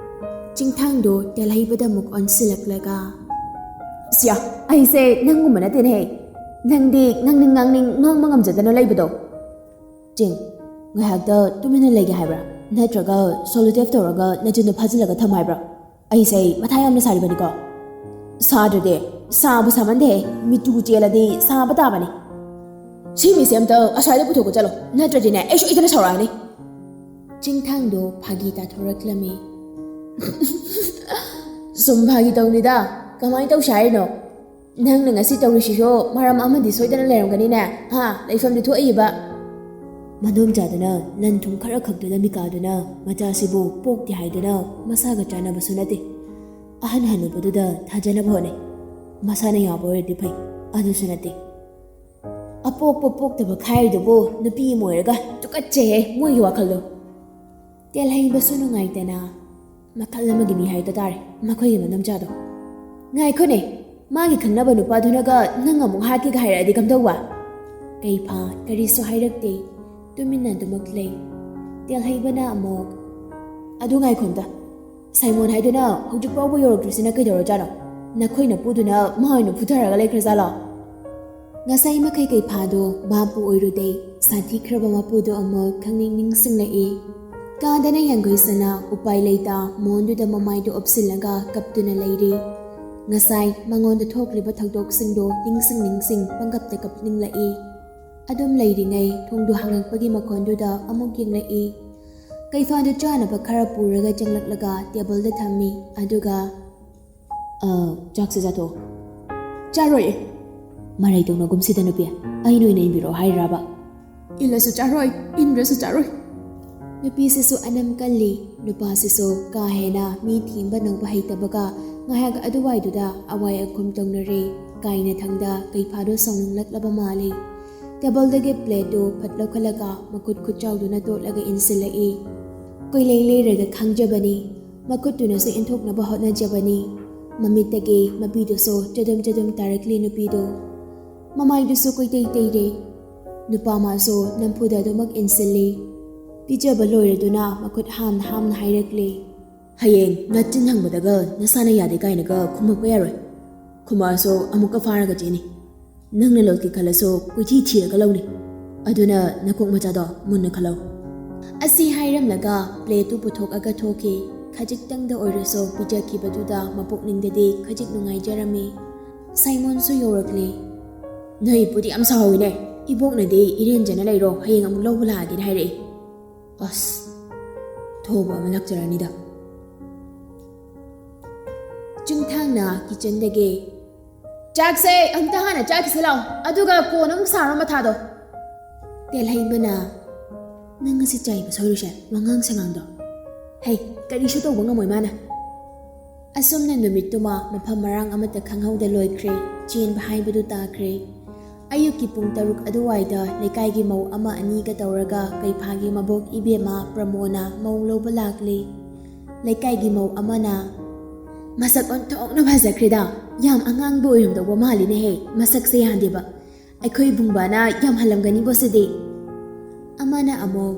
ꯆꯤꯡꯊꯥꯡꯗꯣ ꯇꯦꯜꯍꯩꯕꯗ ꯑꯃꯨꯛ ꯑꯣꯟꯁꯤꯜꯂꯛꯂꯒ, "ꯁꯤꯌꯥ, ꯑꯩꯁꯦ ꯅꯪꯒꯨꯝꯕ ꯅꯠꯇꯦꯅꯦꯍꯦ꯫ ꯅꯪꯗꯤ ꯉꯥꯡꯅꯤꯡ ꯉꯥꯡꯅꯤꯡ ꯉꯥꯡꯕ ꯉꯝꯖꯗꯅ ꯂꯩꯕꯗꯣ꯫ ꯆꯤꯡ, ꯉꯥꯏꯍꯥꯛꯇ ꯇꯨꯃꯤꯟꯅ ꯂꯩꯒꯦ ꯍꯥꯏꯕ꯭ꯔꯥ? ꯅꯠꯇ꯭ꯔꯒ sellotape ꯇꯧꯔꯒ ꯅꯆꯤꯟꯗꯣ ꯐꯥꯖꯤꯜꯂꯒ ꯊꯝ ꯍꯥꯏꯕ꯭ꯔꯥ? ꯑꯩꯁꯦ ꯃꯊꯥ ꯌꯥꯝꯅ ꯁꯥꯔꯤꯕꯅꯤꯀꯣ꯫" ꯁꯥꯗ꯭ꯔꯗꯤ? ꯁꯥꯕꯨ ꯁꯥꯃꯟꯗꯦꯍꯦ, ꯃꯤꯇꯨ ꯆꯦꯜꯂꯗꯤ ꯁꯥꯕ ꯇꯥꯕꯅꯤ꯫ ꯁꯤ ꯃꯤꯁꯦ ꯑꯝꯇ ꯑꯁ꯭ꯋꯥꯏꯗ ꯄꯨꯊꯣꯛꯄ ꯆꯠꯂꯣ, ꯅꯠꯇ꯭ꯔꯗꯤꯅꯦ ꯑꯩ ꯁꯣꯏꯗꯅ ꯁꯥꯎꯔꯛꯑꯅꯤ꯫ ꯆꯤꯡꯊꯥꯡꯗꯣ ꯐꯥꯒꯤ ꯇꯥꯊꯣꯔꯛꯂꯝꯃꯤ꯫ ꯁꯨꯝ ꯐꯥꯒꯤ ꯇꯧꯅꯤꯗ, ꯀꯃꯥꯏꯅ ꯇꯧꯁꯦ ꯍꯥꯏꯔꯤꯅꯣ? ꯅꯪꯅ ꯉꯁꯤ ꯇꯧꯔꯤꯁꯤꯁꯨ ꯃꯔꯝ ꯑꯃꯗꯤ ꯁꯣꯏꯗꯅ ꯂꯩꯔꯝꯒꯅꯤꯅꯦ, ꯍꯥ? ꯂꯩꯐꯝꯗꯤ ꯊꯣꯛꯏꯕ꯫ ꯃꯗꯣꯝꯆꯥꯗꯨꯅ ꯂꯟ ꯊꯨꯝ ꯈꯔ ꯈꯛꯇꯨꯗ ꯃꯤꯀꯥꯗꯨꯅ ꯃꯆꯥꯁꯤꯕꯨ ꯄꯣꯛꯇꯦ ꯍꯥꯏꯗꯨꯅ ꯃꯁꯥꯒ ꯆꯥꯟꯅꯕꯁꯨ ꯅꯠꯇꯦ꯫ ꯑꯍꯟ ꯍꯟꯅꯨꯕꯗꯨꯗ ꯊꯥꯖꯅꯕ ꯍꯣꯠꯅꯩ꯫ ꯃꯁꯥꯅ ꯌꯥꯕ ꯑꯣꯏꯔꯗꯤ ꯐꯩ, ꯑꯗꯨꯁꯨ ꯅꯠꯇꯦ꯫ ꯑꯄꯣꯛꯄ ꯄꯣꯛꯇꯕ ꯈꯥꯏꯔꯤꯗꯨꯕꯨ ꯅꯨꯄꯤ ꯑꯃ ꯑꯣꯏꯔꯒ ꯇꯨꯀꯠꯆꯩꯍꯦ ꯃꯣꯏꯒꯤ ꯋꯥꯈꯜꯗꯣ꯫ ꯇꯦꯜꯍꯩꯕꯁꯨ ꯅꯨꯡꯉꯥꯏꯇꯅ ꯃꯈꯜ ꯑꯃꯒꯤ ꯃꯤ ꯍꯥꯏꯗꯣ ꯇꯥꯔꯦ ꯃꯈꯣꯏꯒꯤ ꯃꯅꯝꯆꯥꯗꯣ꯫ ꯉꯥꯏꯈꯣꯅꯦ, ꯃꯥꯒꯤ ꯈꯪꯅꯕ ꯅꯨꯄꯥꯗꯨꯅꯒ ꯅꯪ ꯑꯃꯨꯛ ꯍꯥꯠꯀꯦꯒ ꯍꯥꯏꯔꯛꯑꯗꯤ ꯀꯝꯗꯧꯕ? ꯀꯩꯐꯥ ꯀꯔꯤꯁꯨ ꯍꯥꯏꯔꯛꯇꯦ, ꯇꯨꯃꯤꯟꯅ ꯑꯗꯨꯃꯛ ꯂꯩ꯫ ꯇꯦꯜꯍꯩꯕꯅ ꯑꯃꯨꯛ, ꯑꯗꯨ ꯉꯥꯏꯈꯣ ꯑꯝꯇ, ꯁꯥꯏꯃꯣꯟ ꯍꯥꯏꯗꯨꯅ ꯍꯧꯖꯤꯛ ꯐꯥꯎꯕ ꯌꯧꯔꯛꯇ꯭ꯔꯤꯁꯤꯅ ꯀꯩꯗꯧꯔꯖꯥꯠꯅꯣ? ꯅꯈꯣꯏ ꯅꯄꯨꯗꯨꯅ ꯃꯥ ꯑꯣꯏꯅ ꯐꯨꯊꯔꯒ ꯂꯩꯈ꯭ꯔꯖꯥꯠꯂꯣ? ꯉꯁꯥꯏ ꯃꯈꯩ ꯀꯩꯐꯥꯗꯣ ꯚꯥꯞꯄꯨ ꯑꯣꯏꯔꯨꯗꯦ, ꯁꯥꯊꯤꯈ꯭ꯔꯕ ꯃꯄꯨꯗꯣ ꯑꯃꯨꯛ ꯈꯪꯅꯤꯡ ꯅꯤꯡꯁꯤꯡꯂꯛꯏ꯫ ꯀꯥꯗꯅ ꯌꯥꯡꯒꯣꯏꯁꯅ ꯎꯄꯥꯏ ꯂꯩꯇ ꯃꯣꯟꯗꯨꯗ ꯃꯃꯥꯏꯗꯨ ꯑꯣꯞꯁꯤꯜꯂꯒ ꯀꯞꯇꯨꯅ ꯂꯩꯔꯤ꯫ ꯉꯁꯥꯏ ꯃꯉꯣꯟꯗ ꯊꯣꯛꯂꯤꯕ ꯊꯧꯗꯣꯛꯁꯤꯡꯗꯣ ꯅꯤꯡꯁꯤꯡ ꯅꯤꯡꯁꯤꯡ ꯄꯪꯀꯞꯇ ꯀꯞꯅꯤꯡꯂꯛꯏ꯫ ꯑꯗꯨꯝ ꯂꯩꯔꯤꯉꯩ ꯊꯣꯡꯗꯨ ꯍꯥꯡꯉꯛꯄꯒꯤ ꯃꯈꯣꯟꯗꯨꯗ ꯑꯃꯨꯛ ꯌꯦꯡꯂꯛꯏ꯫ ꯀꯩꯐꯥꯗꯨ ꯆꯥꯅꯕ ꯈꯔ ꯄꯨꯔꯒ ꯆꯪꯂꯛꯂꯒ ꯇꯦꯕꯜꯗ ꯊꯝꯃꯤ꯫ ꯑꯗꯨꯒ, "ꯑ, ꯆꯥꯛꯁꯦ ꯆꯥꯊꯣꯛꯑꯣ꯫" "ꯆꯥꯔꯣꯏ꯫" "ꯃꯔꯩ ꯇꯧꯅꯒꯨꯝꯁꯤꯗ ꯅꯨꯄꯤ, ꯑꯩꯅ ꯑꯣꯏꯅ ꯏꯟꯕꯤꯔꯛꯑꯣ ꯍꯥꯏꯔꯤꯔꯕ?" "ꯏꯜꯂꯁꯨ ꯆꯥꯔꯣꯏ, ꯏꯟꯗ꯭ꯔꯁꯨ ꯆꯥꯔꯣꯏ꯫" ꯅꯨꯄꯤꯁꯤꯁꯨ ꯑꯅꯝ ꯀꯜꯂꯤ, ꯅꯨꯄꯥꯁꯤꯁꯨ ꯀꯥ ꯍꯦꯟꯅ ꯃꯤ ꯊꯦꯝꯕ ꯅꯧꯕ ꯍꯩꯇꯕꯒ ꯉꯥꯏꯍꯥꯛ ꯑꯗꯨꯋꯥꯏꯗꯨꯗ ꯑꯋꯥꯏ ꯑꯈꯨꯝ ꯇꯧꯅꯔꯦ꯫ ꯀꯥꯏꯅꯊꯪꯗ ꯀꯩꯐꯥꯗꯣ ꯁꯥꯎꯅꯤꯡꯂꯛꯂꯕ ꯃꯥꯜꯂꯤ꯫ ꯇꯦꯕꯜꯗꯒꯤ ꯄ꯭ꯂꯦꯠꯇꯨ ꯐꯠ ꯂꯧꯈꯠꯂꯒ ꯃꯈꯨꯠ ꯈꯨꯠꯆꯥꯎꯗꯨꯅ ꯇꯣꯠꯂꯒ ꯏꯟꯁꯤꯜꯂꯛꯏ꯫ ꯀꯣꯏꯂꯩ ꯂꯩꯔꯒ ꯈꯥꯡꯖꯕꯅꯤ, ꯃꯈꯨꯠꯇꯨꯅꯁꯨ ꯏꯟꯊꯣꯛꯅꯕ ꯍꯣꯠꯅꯖꯕꯅꯤ꯫ ꯃꯃꯤꯠꯇꯒꯤ ꯃꯄꯤꯗꯨꯁꯨ ꯆꯗꯨꯝ ꯆꯗꯨꯝ ꯇꯥꯔꯛꯂꯤ ꯅꯨꯄꯤꯗꯣ꯫ ꯃꯃꯥꯏꯗꯨꯁꯨ ꯀꯣꯏꯇꯩ ꯇꯩꯔꯦ꯫ ꯅꯨꯄꯥ ꯃꯥꯁꯨ ꯅꯝꯐꯨꯗ ꯑꯗꯨꯃꯛ ꯏꯟꯁꯤꯜꯂꯤ꯫ ꯄꯤꯖꯕ ꯂꯣꯏꯔꯗꯨꯅ ꯃꯈꯨꯠ ꯍꯥꯝꯅ ꯍꯥꯝꯅ ꯍꯥꯏꯔꯛꯂꯤ, "ꯍꯌꯦꯡ ꯅꯆꯤꯟ ꯍꯪꯕꯗꯒ ꯅꯁꯥꯅ ꯌꯥꯗꯦ ꯀꯥꯏꯅꯒ ꯈꯨꯝꯃꯛꯄ ꯌꯥꯔꯣꯏ꯫ ꯈꯨꯝꯃꯛꯑꯁꯨ ꯑꯃꯨꯛꯀ ꯐꯥꯔꯒ ꯆꯦꯅꯤ꯫ ꯅꯪꯅ ꯂꯣꯠꯀꯦ ꯈꯜꯂꯁꯨ ꯀꯣꯏꯊꯤ ꯊꯤꯔꯒ ꯂꯧꯅꯤ꯫ ꯑꯗꯨꯅ ꯅꯀꯣꯛ ꯃꯆꯥꯗꯣ ꯃꯨꯟꯅ ꯈꯜꯂꯧ꯫" ꯑꯁꯤ ꯍꯥꯏꯔꯝꯂꯒ ꯄ꯭ꯂꯦꯠꯇꯨ ꯄꯨꯊꯣꯛꯑꯒ ꯊꯣꯛꯈꯤ꯫ ꯈꯖꯤꯛꯇꯪꯗ ꯑꯣꯏꯔꯁꯨ ꯄꯤꯖꯈꯤꯕꯗꯨꯗ ꯃꯄꯨꯛꯅꯤꯡꯗꯗꯤ ꯈꯖꯤꯛ ꯅꯨꯡꯉꯥꯏꯖꯔꯝꯃꯤ꯫ ꯁꯥꯏꯃꯣꯟꯁꯨ ꯌꯧꯔꯛꯂꯦ꯫ "ꯅꯣꯏ ꯏꯄꯨꯗꯤ ꯌꯥꯝ ꯁꯥꯎꯍꯧꯋꯤꯅꯦ꯫ ꯏꯕꯣꯛꯅꯗꯤ ꯏꯔꯦꯟꯖꯅ ꯂꯩꯔꯣ, ꯍꯌꯦꯡ ꯑꯃꯨꯛ ꯂꯧꯕ ꯂꯥꯛꯑꯒꯦꯅ ꯍꯥꯏꯔꯛꯏ꯫ ꯑꯁ, ꯊꯧꯕ ꯑꯃ ꯂꯥꯛꯆꯔꯅꯤꯗ꯫" ꯆꯨꯡꯊꯥꯡꯅ ꯀꯤꯆꯟꯗꯒꯤ, "ꯆꯥꯛꯁꯦ ꯑꯝꯇ ꯍꯥꯟꯅ ꯆꯥꯈꯤꯁꯤ ꯂꯥꯛꯑꯣ, ꯑꯗꯨꯒ ꯀꯣꯟꯅ ꯑꯃꯨꯛ ꯁꯥꯔꯣ ꯃꯊꯥꯗꯣ꯫" ꯇꯦꯜꯍꯩꯃꯅ, "ꯅꯪ ꯉꯁꯤ ꯆꯥꯏꯕ ꯁꯣꯏꯔꯨꯁꯦ, ꯋꯥꯉꯥꯡ ꯁꯉꯥꯡꯗꯣ꯫ ꯍꯩ, ꯀꯔꯤꯁꯨ ꯇꯧꯕ ꯉꯝꯃꯣꯏ ꯃꯥꯅ꯫" ꯑꯁꯨꯝꯅ ꯅꯨꯃꯤꯠꯇꯨꯃ ꯃꯐꯝ ꯃꯔꯥꯡ ꯑꯃꯠꯇ ꯈꯪꯍꯧꯗ ꯂꯣꯏꯈ꯭ꯔꯦ꯫ ꯆꯦꯟꯕ ꯍꯥꯏꯕꯗꯨ ꯇꯥꯈ꯭ꯔꯦ꯫ ꯑꯌꯨꯛꯀꯤ ꯄꯨꯡ ꯇꯔꯨꯛ ꯑꯗꯨꯋꯥꯏꯗ ꯂꯩꯀꯥꯏꯒꯤ ꯃꯧ ꯑꯃ ꯑꯅꯤꯒ ꯇꯧꯔꯒ ꯀꯩꯐꯥꯒꯤ ꯃꯕꯣꯛ ꯏꯕꯦꯝꯃ ꯄ꯭ꯔꯃꯣꯅ ꯃꯧ ꯂꯧꯕ ꯂꯥꯛꯂꯦ꯫ ꯂꯩꯀꯥꯏꯒꯤ ꯃꯧ ꯑꯃꯅ, "ꯃꯁꯛ ꯑꯣꯟꯊꯣꯛꯅ ꯐꯖꯈ꯭ꯔꯦꯗ, ꯌꯥꯝ ꯑꯉꯥꯡꯕ ꯑꯣꯏꯔꯝꯗꯧꯕ ꯃꯥꯜꯂꯤꯅꯦꯍꯦ, ꯃꯁꯛꯁꯦ ꯌꯥꯗꯦꯕ꯫ ꯑꯩꯈꯣꯏ ꯕꯨꯡꯕꯥꯅ ꯌꯥꯝ ꯍꯜꯂꯝꯒꯅꯤꯕꯣ ꯁꯤꯗꯤ꯫" ꯑꯃꯅ ꯑꯃꯨꯛ,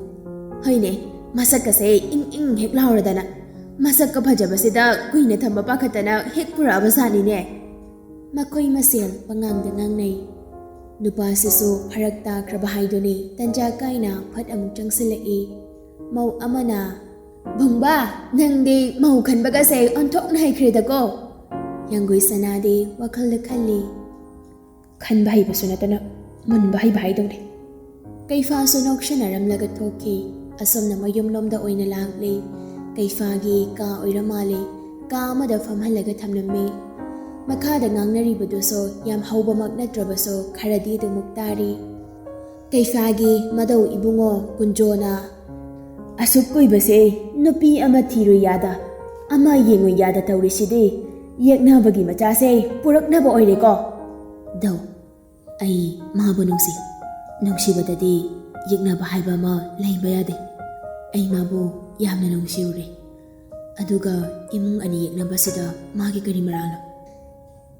"ꯍꯣꯏꯅꯦ, ꯃꯁꯛꯀꯁꯦ ꯏꯪ ꯏꯪ ꯍꯦꯛ ꯂꯥꯎꯔꯗꯅ, ꯃꯁꯛꯀ ꯐꯖꯕꯁꯤꯗ ꯀꯨꯏꯅ ꯊꯝꯕ ꯄꯥꯈꯠꯇꯅ ꯍꯦꯛ ꯄꯨꯔꯛꯑꯕ ꯖꯥꯠꯅꯤꯅꯦ꯫" ꯃꯈꯣꯏ ꯃꯁꯦꯜ ꯄꯉꯥꯡꯗ ꯉꯥꯡꯅꯩ꯫ ꯅꯨꯄꯥꯁꯤꯁꯨ ꯐꯔꯛ ꯇꯥꯈ꯭ꯔꯕ ꯍꯥꯏꯗꯨꯅꯤ, ꯇꯟꯖꯥ ꯀꯥꯏꯅ ꯐꯠ ꯑꯃꯨꯛ ꯆꯪꯁꯤꯜꯂꯛꯏ꯫ ꯃꯧ ꯑꯃꯅ, "ꯕꯨꯡꯕꯥ, ꯅꯪꯗꯤ ꯃꯧ ꯈꯟꯕꯒꯁꯦ ꯑꯣꯟꯊꯣꯛꯅ ꯍꯩꯈ꯭ꯔꯦꯗꯀꯣ꯫" ꯌꯥꯡꯒꯣꯏ ꯁꯅꯥꯗꯤ ꯋꯥꯈꯜꯗ ꯈꯜꯂꯤ, "ꯈꯟꯕ ꯍꯩꯕꯁꯨ ꯅꯠꯇꯅ ꯃꯨꯟꯕ ꯍꯩꯕ ꯍꯥꯏꯗꯧꯅꯤ꯫" ꯀꯩꯐꯥꯁꯨ ꯅꯣꯛꯁꯟꯅꯔꯝꯂꯒ ꯊꯣꯛꯈꯤ꯫ ꯑꯁꯣꯝꯅ ꯃꯌꯨꯝꯂꯣꯝꯗ ꯑꯣꯏꯅ ꯂꯥꯛꯂꯦ꯫ ꯀꯩꯐꯥꯒꯤ ꯀꯥ ꯑꯣꯏꯔ ꯃꯥꯜꯂꯦ꯫ ꯀꯥ ꯑꯃꯗ ꯐꯝꯍꯜꯂꯒ ꯊꯝꯂꯝꯃꯤ꯫ ꯃꯈꯥꯗ ꯉꯥꯡꯅꯔꯤꯕꯗꯨꯁꯨ ꯌꯥꯝ ꯍꯧꯕꯃꯛ ꯅꯠꯇ꯭ꯔꯕꯁꯨ ꯈꯔꯗꯤ ꯑꯗꯨꯃꯨꯛ ꯇꯥꯔꯤ꯫ ꯀꯩꯐꯥꯒꯤ ꯃꯗꯧ ꯏꯕꯨꯡꯉꯣ ꯀꯨꯟꯖꯣꯅ, "ꯑꯁꯨꯛ ꯀꯨꯏꯕꯁꯦ ꯅꯨꯄꯤ ꯑꯃ ꯊꯤꯔꯨꯏ ꯌꯥꯗ, ꯑꯃ ꯌꯦꯡꯉꯨꯏ ꯌꯥꯗ ꯇꯧꯔꯤꯁꯤꯗꯤ, ꯌꯦꯛꯅꯕꯒꯤ ꯃꯆꯥꯁꯦ ꯄꯨꯔꯛꯅꯕ ꯑꯣꯏꯔꯦꯀꯣ꯫ ꯗꯧ, ꯑꯩ ꯃꯥꯕꯨ ꯅꯨꯡꯁꯤ꯫ ꯅꯨꯡꯁꯤꯕꯗꯗꯤ ꯌꯦꯛꯅꯕ ꯍꯥꯏꯕ ꯑꯃ ꯂꯩꯕ ꯌꯥꯗꯦ꯫ ꯑꯩ ꯃꯥꯕꯨ ꯌꯥꯝꯅ ꯅꯨꯡꯁꯤꯔꯨꯔꯦ꯫ ꯑꯗꯨꯒ ꯏꯃꯨꯡ ꯑꯅꯤ ꯌꯦꯛꯅꯕꯁꯤꯗ ꯃꯥꯒꯤ ꯀꯔꯤ ꯃꯔꯥꯜꯅꯣ?"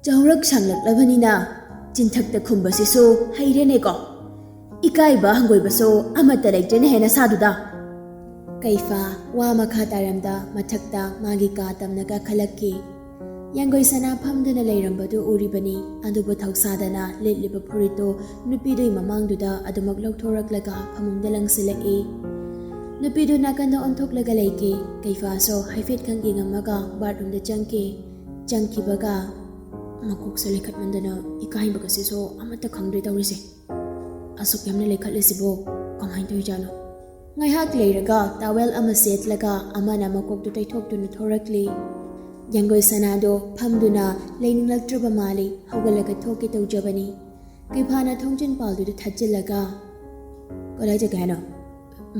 ꯆꯥꯎꯔꯛ ꯁꯥꯡꯂꯛꯂꯕꯅꯤꯅ ꯆꯤꯟꯊꯛꯇ ꯈꯨꯝꯕꯁꯤꯁꯨ ꯍꯩꯔꯦꯅꯦꯀꯣ꯫ ꯏꯀꯥꯏꯕ ꯍꯪꯒꯣꯏꯕꯁꯨ ꯑꯃꯠꯇ ꯂꯩꯇ꯭ꯔꯦꯅꯦ ꯍꯦ ꯅꯁꯥꯗꯨꯗ꯫ ꯀꯩꯐꯥ ꯋꯥ ꯃꯈꯥ ꯇꯥꯔꯝꯗ ꯃꯊꯛꯇ ꯃꯥꯒꯤ ꯀꯥ ꯇꯝꯅ ꯀꯥꯈꯠꯂꯛꯈꯤ꯫ ꯌꯥꯡꯒꯣꯏ ꯁꯅꯥ ꯐꯝꯗꯨꯅ ꯂꯩꯔꯝꯕꯗꯨ ꯎꯔꯤꯕꯅꯤ, ꯑꯗꯨꯕꯨ ꯊꯧꯁꯥꯗꯅ ꯂꯤꯠꯂꯤꯕ ꯐꯨꯔꯤꯠꯇꯨ ꯅꯨꯄꯤꯗꯨꯒꯤ ꯃꯃꯥꯡꯗꯨꯗ ꯑꯗꯨꯃꯛ ꯂꯧꯊꯣꯔꯛꯂꯒ ꯐꯃꯨꯡꯗ ꯂꯪꯁꯤꯜꯂꯛꯏ꯫ ꯅꯨꯄꯤꯗꯨ ꯅꯥꯀꯟꯗ ꯑꯣꯟꯊꯣꯛꯂꯒ ꯂꯩꯈꯤ꯫ ꯀꯩꯐꯥꯁꯨ ꯍꯥꯏꯐꯦꯠ ꯈꯪ ꯌꯦꯡꯉꯝꯃꯒ ꯕꯥꯠꯔꯨꯝꯗ ꯆꯪꯈꯤ꯫ ꯆꯪꯈꯤꯕꯒ ꯃꯀꯣꯛꯁꯨ ꯂꯩꯈꯠꯃꯟꯗꯅ ꯏꯀꯥꯏꯕꯒꯁꯤꯁꯨ ꯑꯃꯠꯇ ꯈꯪꯗ꯭ꯔꯦ ꯇꯧꯔꯤꯁꯦ꯫ ꯑꯁꯨꯛ ꯌꯥꯝꯅ ꯂꯩꯈꯠꯂꯤꯁꯤꯕꯨ ꯀꯃꯥꯏꯅ ꯇꯧꯔꯤꯖꯥꯠꯅꯣ? ꯉꯥꯏꯍꯥꯛ ꯂꯩꯔꯒ ꯇꯥꯋꯦꯜ ꯑꯃ ꯁꯦꯠꯂꯒ ꯑꯃꯅ ꯃꯀꯣꯛꯇꯨ ꯇꯩꯊꯣꯛꯇꯨꯅ ꯊꯣꯔꯛꯂꯤ꯫ ꯌꯥꯡꯒꯣꯏ ꯁꯅꯥꯗꯣ ꯐꯝꯗꯨꯅ ꯂꯩꯅꯤꯡꯂꯛꯇ꯭ꯔꯕ ꯃꯥꯜꯂꯤ꯫ ꯍꯧꯒꯠꯂꯒ ꯊꯣꯛꯀꯦ ꯇꯧꯖꯕꯅꯤ꯫ ꯀꯩꯐꯥꯅ ꯊꯣꯡꯖꯤꯟ ꯄꯥꯜꯗꯨꯗ ꯊꯠꯆꯤꯜꯂꯒ, "ꯀꯗꯥꯏ ꯆꯠꯀꯦ ꯍꯥꯏꯅꯣ?"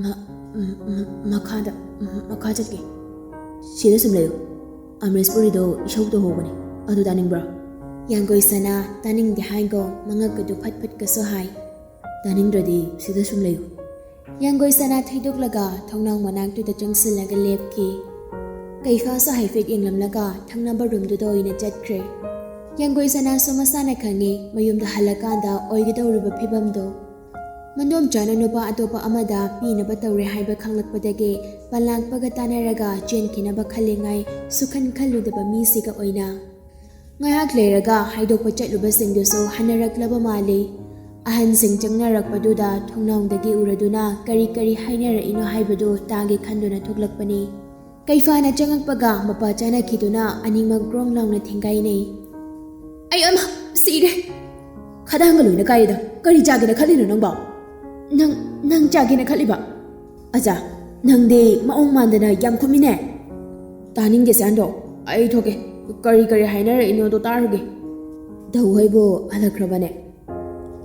"ꯃ-, ꯃ-, ꯃ-, ꯃꯈꯥꯗ, ꯃ-, ꯃꯈꯥ ꯆꯠꯀꯦ꯫ ꯁꯤꯗ ꯁꯨꯝ ꯂꯩꯌꯨ꯫ ꯑꯃꯔꯦꯁ ꯄꯨꯔꯤꯗꯣ ꯏꯁꯧ ꯇꯧꯍꯧꯕꯅꯦ꯫ ꯑꯗꯨ ꯇꯥꯅꯤꯡꯕ꯭ꯔꯣ?" ꯌꯥꯡꯒꯣꯏ ꯁꯅꯥ ꯇꯥꯅꯤꯡꯗꯦ ꯍꯥꯏꯒꯣ ꯃꯉꯛꯀꯗꯨ ꯐꯠ ꯐꯠꯀꯁꯨ ꯍꯥꯏ꯫ "ꯇꯥꯅꯤꯡꯗ꯭ꯔꯗꯤ ꯁꯤꯗ ꯁꯨꯝ ꯂꯩꯌꯨ꯫" ꯌꯥꯡꯒꯣꯏ ꯁꯅꯥ ꯊꯩꯗꯣꯛꯂꯒ ꯊꯣꯡꯅꯥꯎ ꯃꯅꯥꯛꯇꯨꯗ ꯆꯪꯁꯤꯜꯂꯒ ꯂꯦꯞꯈꯤ꯫ ꯀꯩꯐꯥꯁꯨ ꯍꯥꯏꯐꯦꯠ ꯌꯦꯡꯂꯝꯂꯒ ꯊꯪꯅꯕ ꯔꯨꯝꯗꯨꯗ ꯑꯣꯏꯅ ꯆꯠꯈ꯭ꯔꯦ꯫ ꯌꯥꯡꯒꯣꯏ ꯁꯅꯥꯁꯨ ꯃꯁꯥꯅ ꯈꯪꯉꯤ ꯃꯌꯨꯝꯗ ꯍꯜꯂꯀꯥꯟꯗ ꯑꯣꯏꯒꯗꯧꯔꯤꯕ ꯐꯤꯕꯝꯗꯣ꯫ ꯃꯟꯗꯣꯝꯆꯥꯅ ꯅꯨꯄꯥ ꯑꯇꯣꯞꯄ ꯑꯃꯗ ꯄꯤꯅꯕ ꯇꯧꯔꯦ ꯍꯥꯏꯕ ꯈꯪꯂꯛꯄꯗꯒꯤ ꯄꯂꯥꯛꯄꯒ ꯇꯥꯟꯅꯔꯒ ꯆꯦꯟꯈꯤꯅꯕ ꯈꯜꯂꯤꯉꯩ ꯁꯨꯈꯟ ꯈꯜꯂꯨꯗꯕ ꯃꯤꯁꯤꯒ ꯑꯣꯏꯅ꯫ ꯉꯥꯏꯍꯥꯛ ꯂꯩꯔꯒ ꯍꯥꯏꯗꯣꯛꯄ ꯆꯠꯂꯨꯕꯁꯤꯡꯗꯨꯁꯨ ꯍꯟꯅꯔꯛꯂꯕ ꯃꯥꯜꯂꯤ꯫ ꯑꯍꯟꯁꯤꯡ ꯆꯪꯅꯔꯛꯄꯗꯨꯗ ꯊꯣꯡꯅꯥꯎꯗꯒꯤ ꯎꯔꯗꯨꯅ ꯀꯔꯤ ꯀꯔꯤ ꯍꯥꯏꯅꯔꯛꯏꯅꯣ ꯍꯥꯏꯕꯗꯨ ꯇꯥꯒꯦ ꯈꯟꯗꯨꯅ ꯊꯣꯛꯂꯛꯄꯅꯤ꯫ ꯀꯩꯐꯥꯅ ꯆꯪꯉꯛꯄꯒ ꯃꯄꯥ ꯆꯥꯅꯈꯤꯗꯨꯅ ꯑꯅꯤꯃꯛ ꯒ꯭ꯔꯣꯡ ꯂꯥꯎꯅ ꯊꯦꯡꯒꯥꯏꯅꯩ꯫ "ꯑꯩ ꯑꯃ ꯁꯤꯔꯦ! ꯈꯗꯥꯡꯒ ꯂꯣꯏꯅ ꯀꯥꯏꯔꯦꯗ꯫ ꯀꯔꯤ ꯆꯥꯒꯦꯅ ꯈꯜꯂꯤꯅꯣ ꯅꯪꯕꯣ? ꯅꯪ, ꯅꯪ ꯆꯥꯒꯦꯅ ꯈꯜꯂꯤꯕ? ꯑꯆꯥ, ꯅꯪꯗꯤ ꯃꯑꯣꯡ ꯃꯥꯟꯗꯅ ꯌꯥꯝ ꯈꯨꯝꯃꯤꯅꯦ꯫ ꯇꯥꯅꯤꯡꯗꯦ ꯁꯥꯟꯗꯣ, ꯑꯩ ꯊꯣꯛꯀꯦ꯫ ꯀꯔꯤ ꯀꯔꯤ ꯍꯥꯏꯅꯔꯛꯏꯅꯣꯗꯣ ꯇꯥꯔꯨꯒꯦ꯫" ꯙꯧ ꯍꯣꯏꯕꯨ ꯍꯜꯂꯛꯈ꯭ꯔꯕꯅꯦ꯫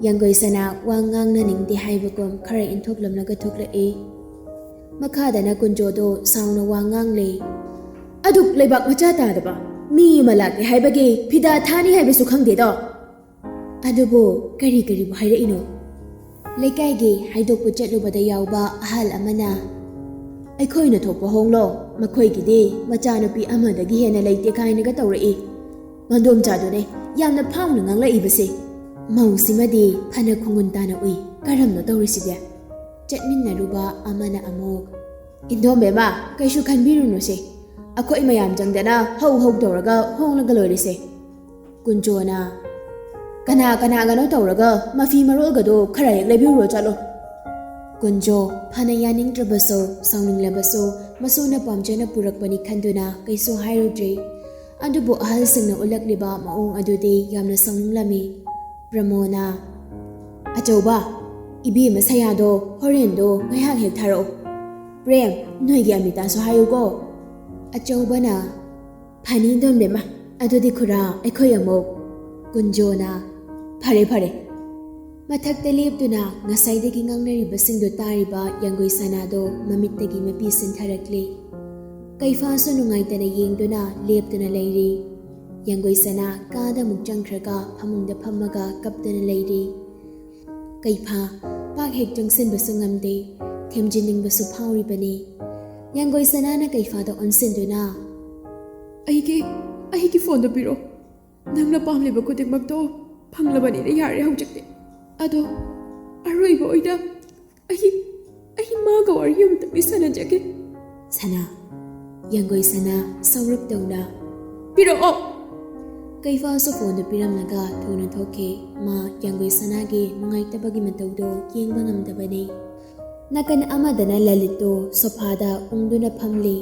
ꯌꯥꯡꯒꯣꯏ ꯁꯅꯥ ꯋꯥ ꯉꯥꯡꯅꯅꯤꯡꯗꯦ ꯍꯥꯏꯕꯒꯨꯝ ꯈꯔ ꯏꯟꯊꯣꯛꯂꯝꯂꯒ ꯊꯣꯛꯂꯛꯏ꯫ ꯃꯈꯥꯗꯅ ꯀꯨꯟꯖꯣꯗꯣ ꯁꯥꯎꯅ ꯋꯥ ꯉꯥꯡꯂꯦ꯫ "ꯑꯗꯨꯛ ꯂꯩꯕꯥꯛ ꯃꯆꯥ ꯇꯥꯗꯕ ꯃꯤ ꯑꯃ ꯂꯥꯛꯀꯦ ꯍꯥꯏꯕꯒꯤ ꯐꯤꯗꯥ ꯊꯥꯅꯤ ꯍꯥꯏꯕꯁꯨ ꯈꯪꯗꯦꯗꯣ꯫ ꯑꯗꯨꯕꯨ ꯀꯔꯤ ꯀꯔꯤꯕꯨ ꯍꯥꯏꯔꯛꯏꯅꯣ?" ꯂꯩꯀꯥꯏꯒꯤ ꯍꯥꯏꯗꯣꯛꯄ ꯆꯠꯂꯨꯕꯗ ꯌꯥꯎꯕ ꯑꯍꯜ ꯑꯃꯅ, "ꯑꯩꯈꯣꯏꯅ ꯊꯣꯛꯄ ꯍꯣꯡꯂꯣ, ꯃꯈꯣꯏꯒꯤꯗꯤ ꯃꯆꯥꯅꯨꯄꯤ ꯑꯃꯗꯒꯤ ꯍꯦꯟꯅ ꯂꯩꯇꯦ" ꯀꯥꯏꯅꯒ ꯇꯧꯔꯛꯏ꯫ ꯃꯟꯗꯣꯝꯆꯥꯗꯨꯅꯦ ꯌꯥꯝꯅ ꯐꯥꯎꯅ ꯉꯥꯡꯂꯛꯏꯕꯁꯦ꯫ ꯃꯧꯁꯤꯃꯗꯤ ꯐꯅ ꯈꯣꯡꯒꯨꯟ ꯇꯥꯅ ꯎꯏ꯫ ꯀꯔꯝꯅꯣ ꯇꯧꯔꯤꯁꯤꯗꯤ? ꯆꯠꯃꯤꯟꯅꯔꯨꯕ ꯑꯃꯅ ꯑꯃꯨꯛ, "ꯏꯟꯗꯣꯝꯕꯦꯝꯃ, ꯀꯩꯁꯨ ꯈꯟꯕꯤꯔꯨꯅꯨꯁꯦ꯫ ꯑꯩꯈꯣꯏ ꯃꯌꯥꯝ ꯆꯪꯗꯅ ꯍꯧ ꯍꯧ ꯇꯧꯔꯒ ꯍꯣꯡꯂꯒ ꯂꯣꯏꯔꯦꯁꯦ꯫" ꯀꯨꯟꯖꯣꯅ, "ꯀꯅꯥ ꯀꯅꯥꯒꯅꯣ ꯇꯧꯔꯒ ꯃꯐꯤ ꯃꯔꯣꯜꯒꯗꯣ ꯈꯔ ꯍꯦꯛ ꯂꯩꯕꯤꯔꯨꯔꯣ ꯆꯠꯂꯣ꯫" ꯀꯨꯟꯖꯣ ꯐꯅ ꯌꯥꯅꯤꯡꯗ꯭ꯔꯕꯁꯨ, ꯁꯥꯎꯅꯤꯡꯂꯕꯁꯨ, ꯃꯁꯨꯅ ꯄꯥꯝꯖꯅ ꯄꯨꯔꯛꯄꯅꯤ ꯈꯟꯗꯨꯅ ꯀꯩꯁꯨ ꯍꯥꯏꯔꯨꯗ꯭ꯔꯤ꯫ ꯑꯗꯨꯕꯨ ꯑꯍꯜꯁꯤꯡꯅ ꯎꯠꯂꯛꯂꯤꯕ ꯃꯑꯣꯡ ꯑꯗꯨꯗꯤ ꯌꯥꯝꯅ ꯁꯥꯎꯅꯤꯡꯂꯝꯃꯤ꯫ ꯄ꯭ꯔꯃꯣꯅ, "ꯑꯆꯧꯕ, ꯏꯕꯦꯝꯃ ꯁꯌꯥꯗꯣ ꯍꯣꯔꯦꯟꯗꯣ ꯉꯥꯏꯍꯥꯛ ꯍꯦꯛ ꯊꯥꯔꯛꯑꯣ꯫ ꯄ꯭ꯔꯦꯝ, ꯅꯣꯏꯒꯤ ꯑꯃꯤꯇꯥꯁꯨ ꯍꯥꯏꯌꯨꯀꯣ꯫" ꯑꯆꯧꯕꯅ, "ꯐꯅꯤ ꯏꯟꯗꯣꯝꯕꯦꯝꯃ, ꯑꯗꯨꯗꯤ ꯈꯨꯔꯥ ꯑꯩꯈꯣꯏ ꯑꯃꯨꯛ꯫" ꯀꯨꯟꯖꯣꯅ, "ꯐꯔꯦ, ꯐꯔꯦ꯫" ꯃꯊꯛꯇ ꯂꯦꯞꯇꯨꯅ ꯉꯁꯥꯏꯗꯒꯤ ꯉꯥꯡꯅꯔꯤꯕꯁꯤꯡꯗꯨ ꯇꯥꯔꯤꯕ ꯌꯥꯡꯒꯣꯏ ꯁꯅꯥꯗꯣ ꯃꯃꯤꯠꯇꯒꯤ ꯃꯄꯤ ꯁꯤꯟꯊꯔꯛꯂꯤ꯫ ꯀꯩꯐꯥꯁꯨ ꯅꯨꯡꯉꯥꯏꯇꯅ ꯌꯦꯡꯗꯨꯅ ꯂꯦꯞꯇꯨꯅ ꯂꯩꯔꯤ꯫ ꯌꯥꯡꯒꯣꯏ ꯁꯅꯥ ꯀꯥꯗ ꯑꯃꯨꯛ ꯆꯪꯈ꯭ꯔꯒ ꯐꯃꯨꯡꯗ ꯐꯝꯃꯒ ꯀꯞꯇꯨꯅ ꯂꯩꯔꯤ꯫ ꯀꯩꯐꯥ ꯄꯥꯛ ꯍꯦꯛ ꯆꯪꯁꯤꯟꯕꯁꯨ ꯉꯝꯗꯦ, ꯊꯦꯝꯖꯤꯟꯅꯤꯡꯕꯁꯨ ꯐꯥꯎꯔꯤꯕꯅꯤ꯫ ꯌꯥꯡꯒꯣꯏ ꯁꯅꯥꯅ ꯀꯩꯐꯥꯗ ꯑꯣꯟꯁꯤꯟꯗꯨꯅ, "ꯑꯩꯒꯤ, ꯑꯩꯒꯤ ꯐꯣꯟꯗꯣ ꯄꯤꯔꯛꯑꯣ꯫ ꯅꯪꯅ ꯄꯥꯝꯂꯤꯕ ꯈꯨꯗꯤꯡꯃꯛꯇꯣ ꯐꯪꯂꯕꯅꯤꯅ ꯌꯥꯔꯦ ꯍꯧꯖꯤꯛꯇꯤ꯫ ꯑꯗꯣ ꯑꯔꯣꯏꯕ ꯑꯣꯏꯅ ꯑꯩ, ꯑꯩ ꯃꯥꯒ ꯋꯥꯔꯤ ꯑꯃꯇꯪꯗꯤ ꯁꯥꯟꯅꯖꯒꯦ꯫" ꯁꯅꯥ, ꯌꯥꯡꯒꯣꯏ ꯁꯅꯥ ꯁꯧꯔꯞ ꯇꯧꯅ, "ꯄꯤꯔꯛꯑꯣ!" ꯀꯩꯐꯥꯁꯨ ꯐꯣꯟꯗꯨ ꯄꯤꯔꯝꯂꯒ ꯊꯨꯅ ꯊꯣꯛꯈꯤ꯫ ꯃꯥ ꯌꯥꯡꯒꯣꯏ ꯁꯅꯥꯒꯤ ꯅꯨꯡꯉꯥꯏꯇꯕꯒꯤ ꯃꯇꯧꯗꯣ ꯌꯦꯡꯕ ꯉꯝꯗꯕꯅꯤ꯫ ꯅꯥꯀꯟ ꯑꯃꯗꯅ ꯂꯂꯤꯠꯇꯨ ꯁꯣꯐꯥꯗ ꯎꯪꯗꯨꯅ ꯐꯝꯂꯤ꯫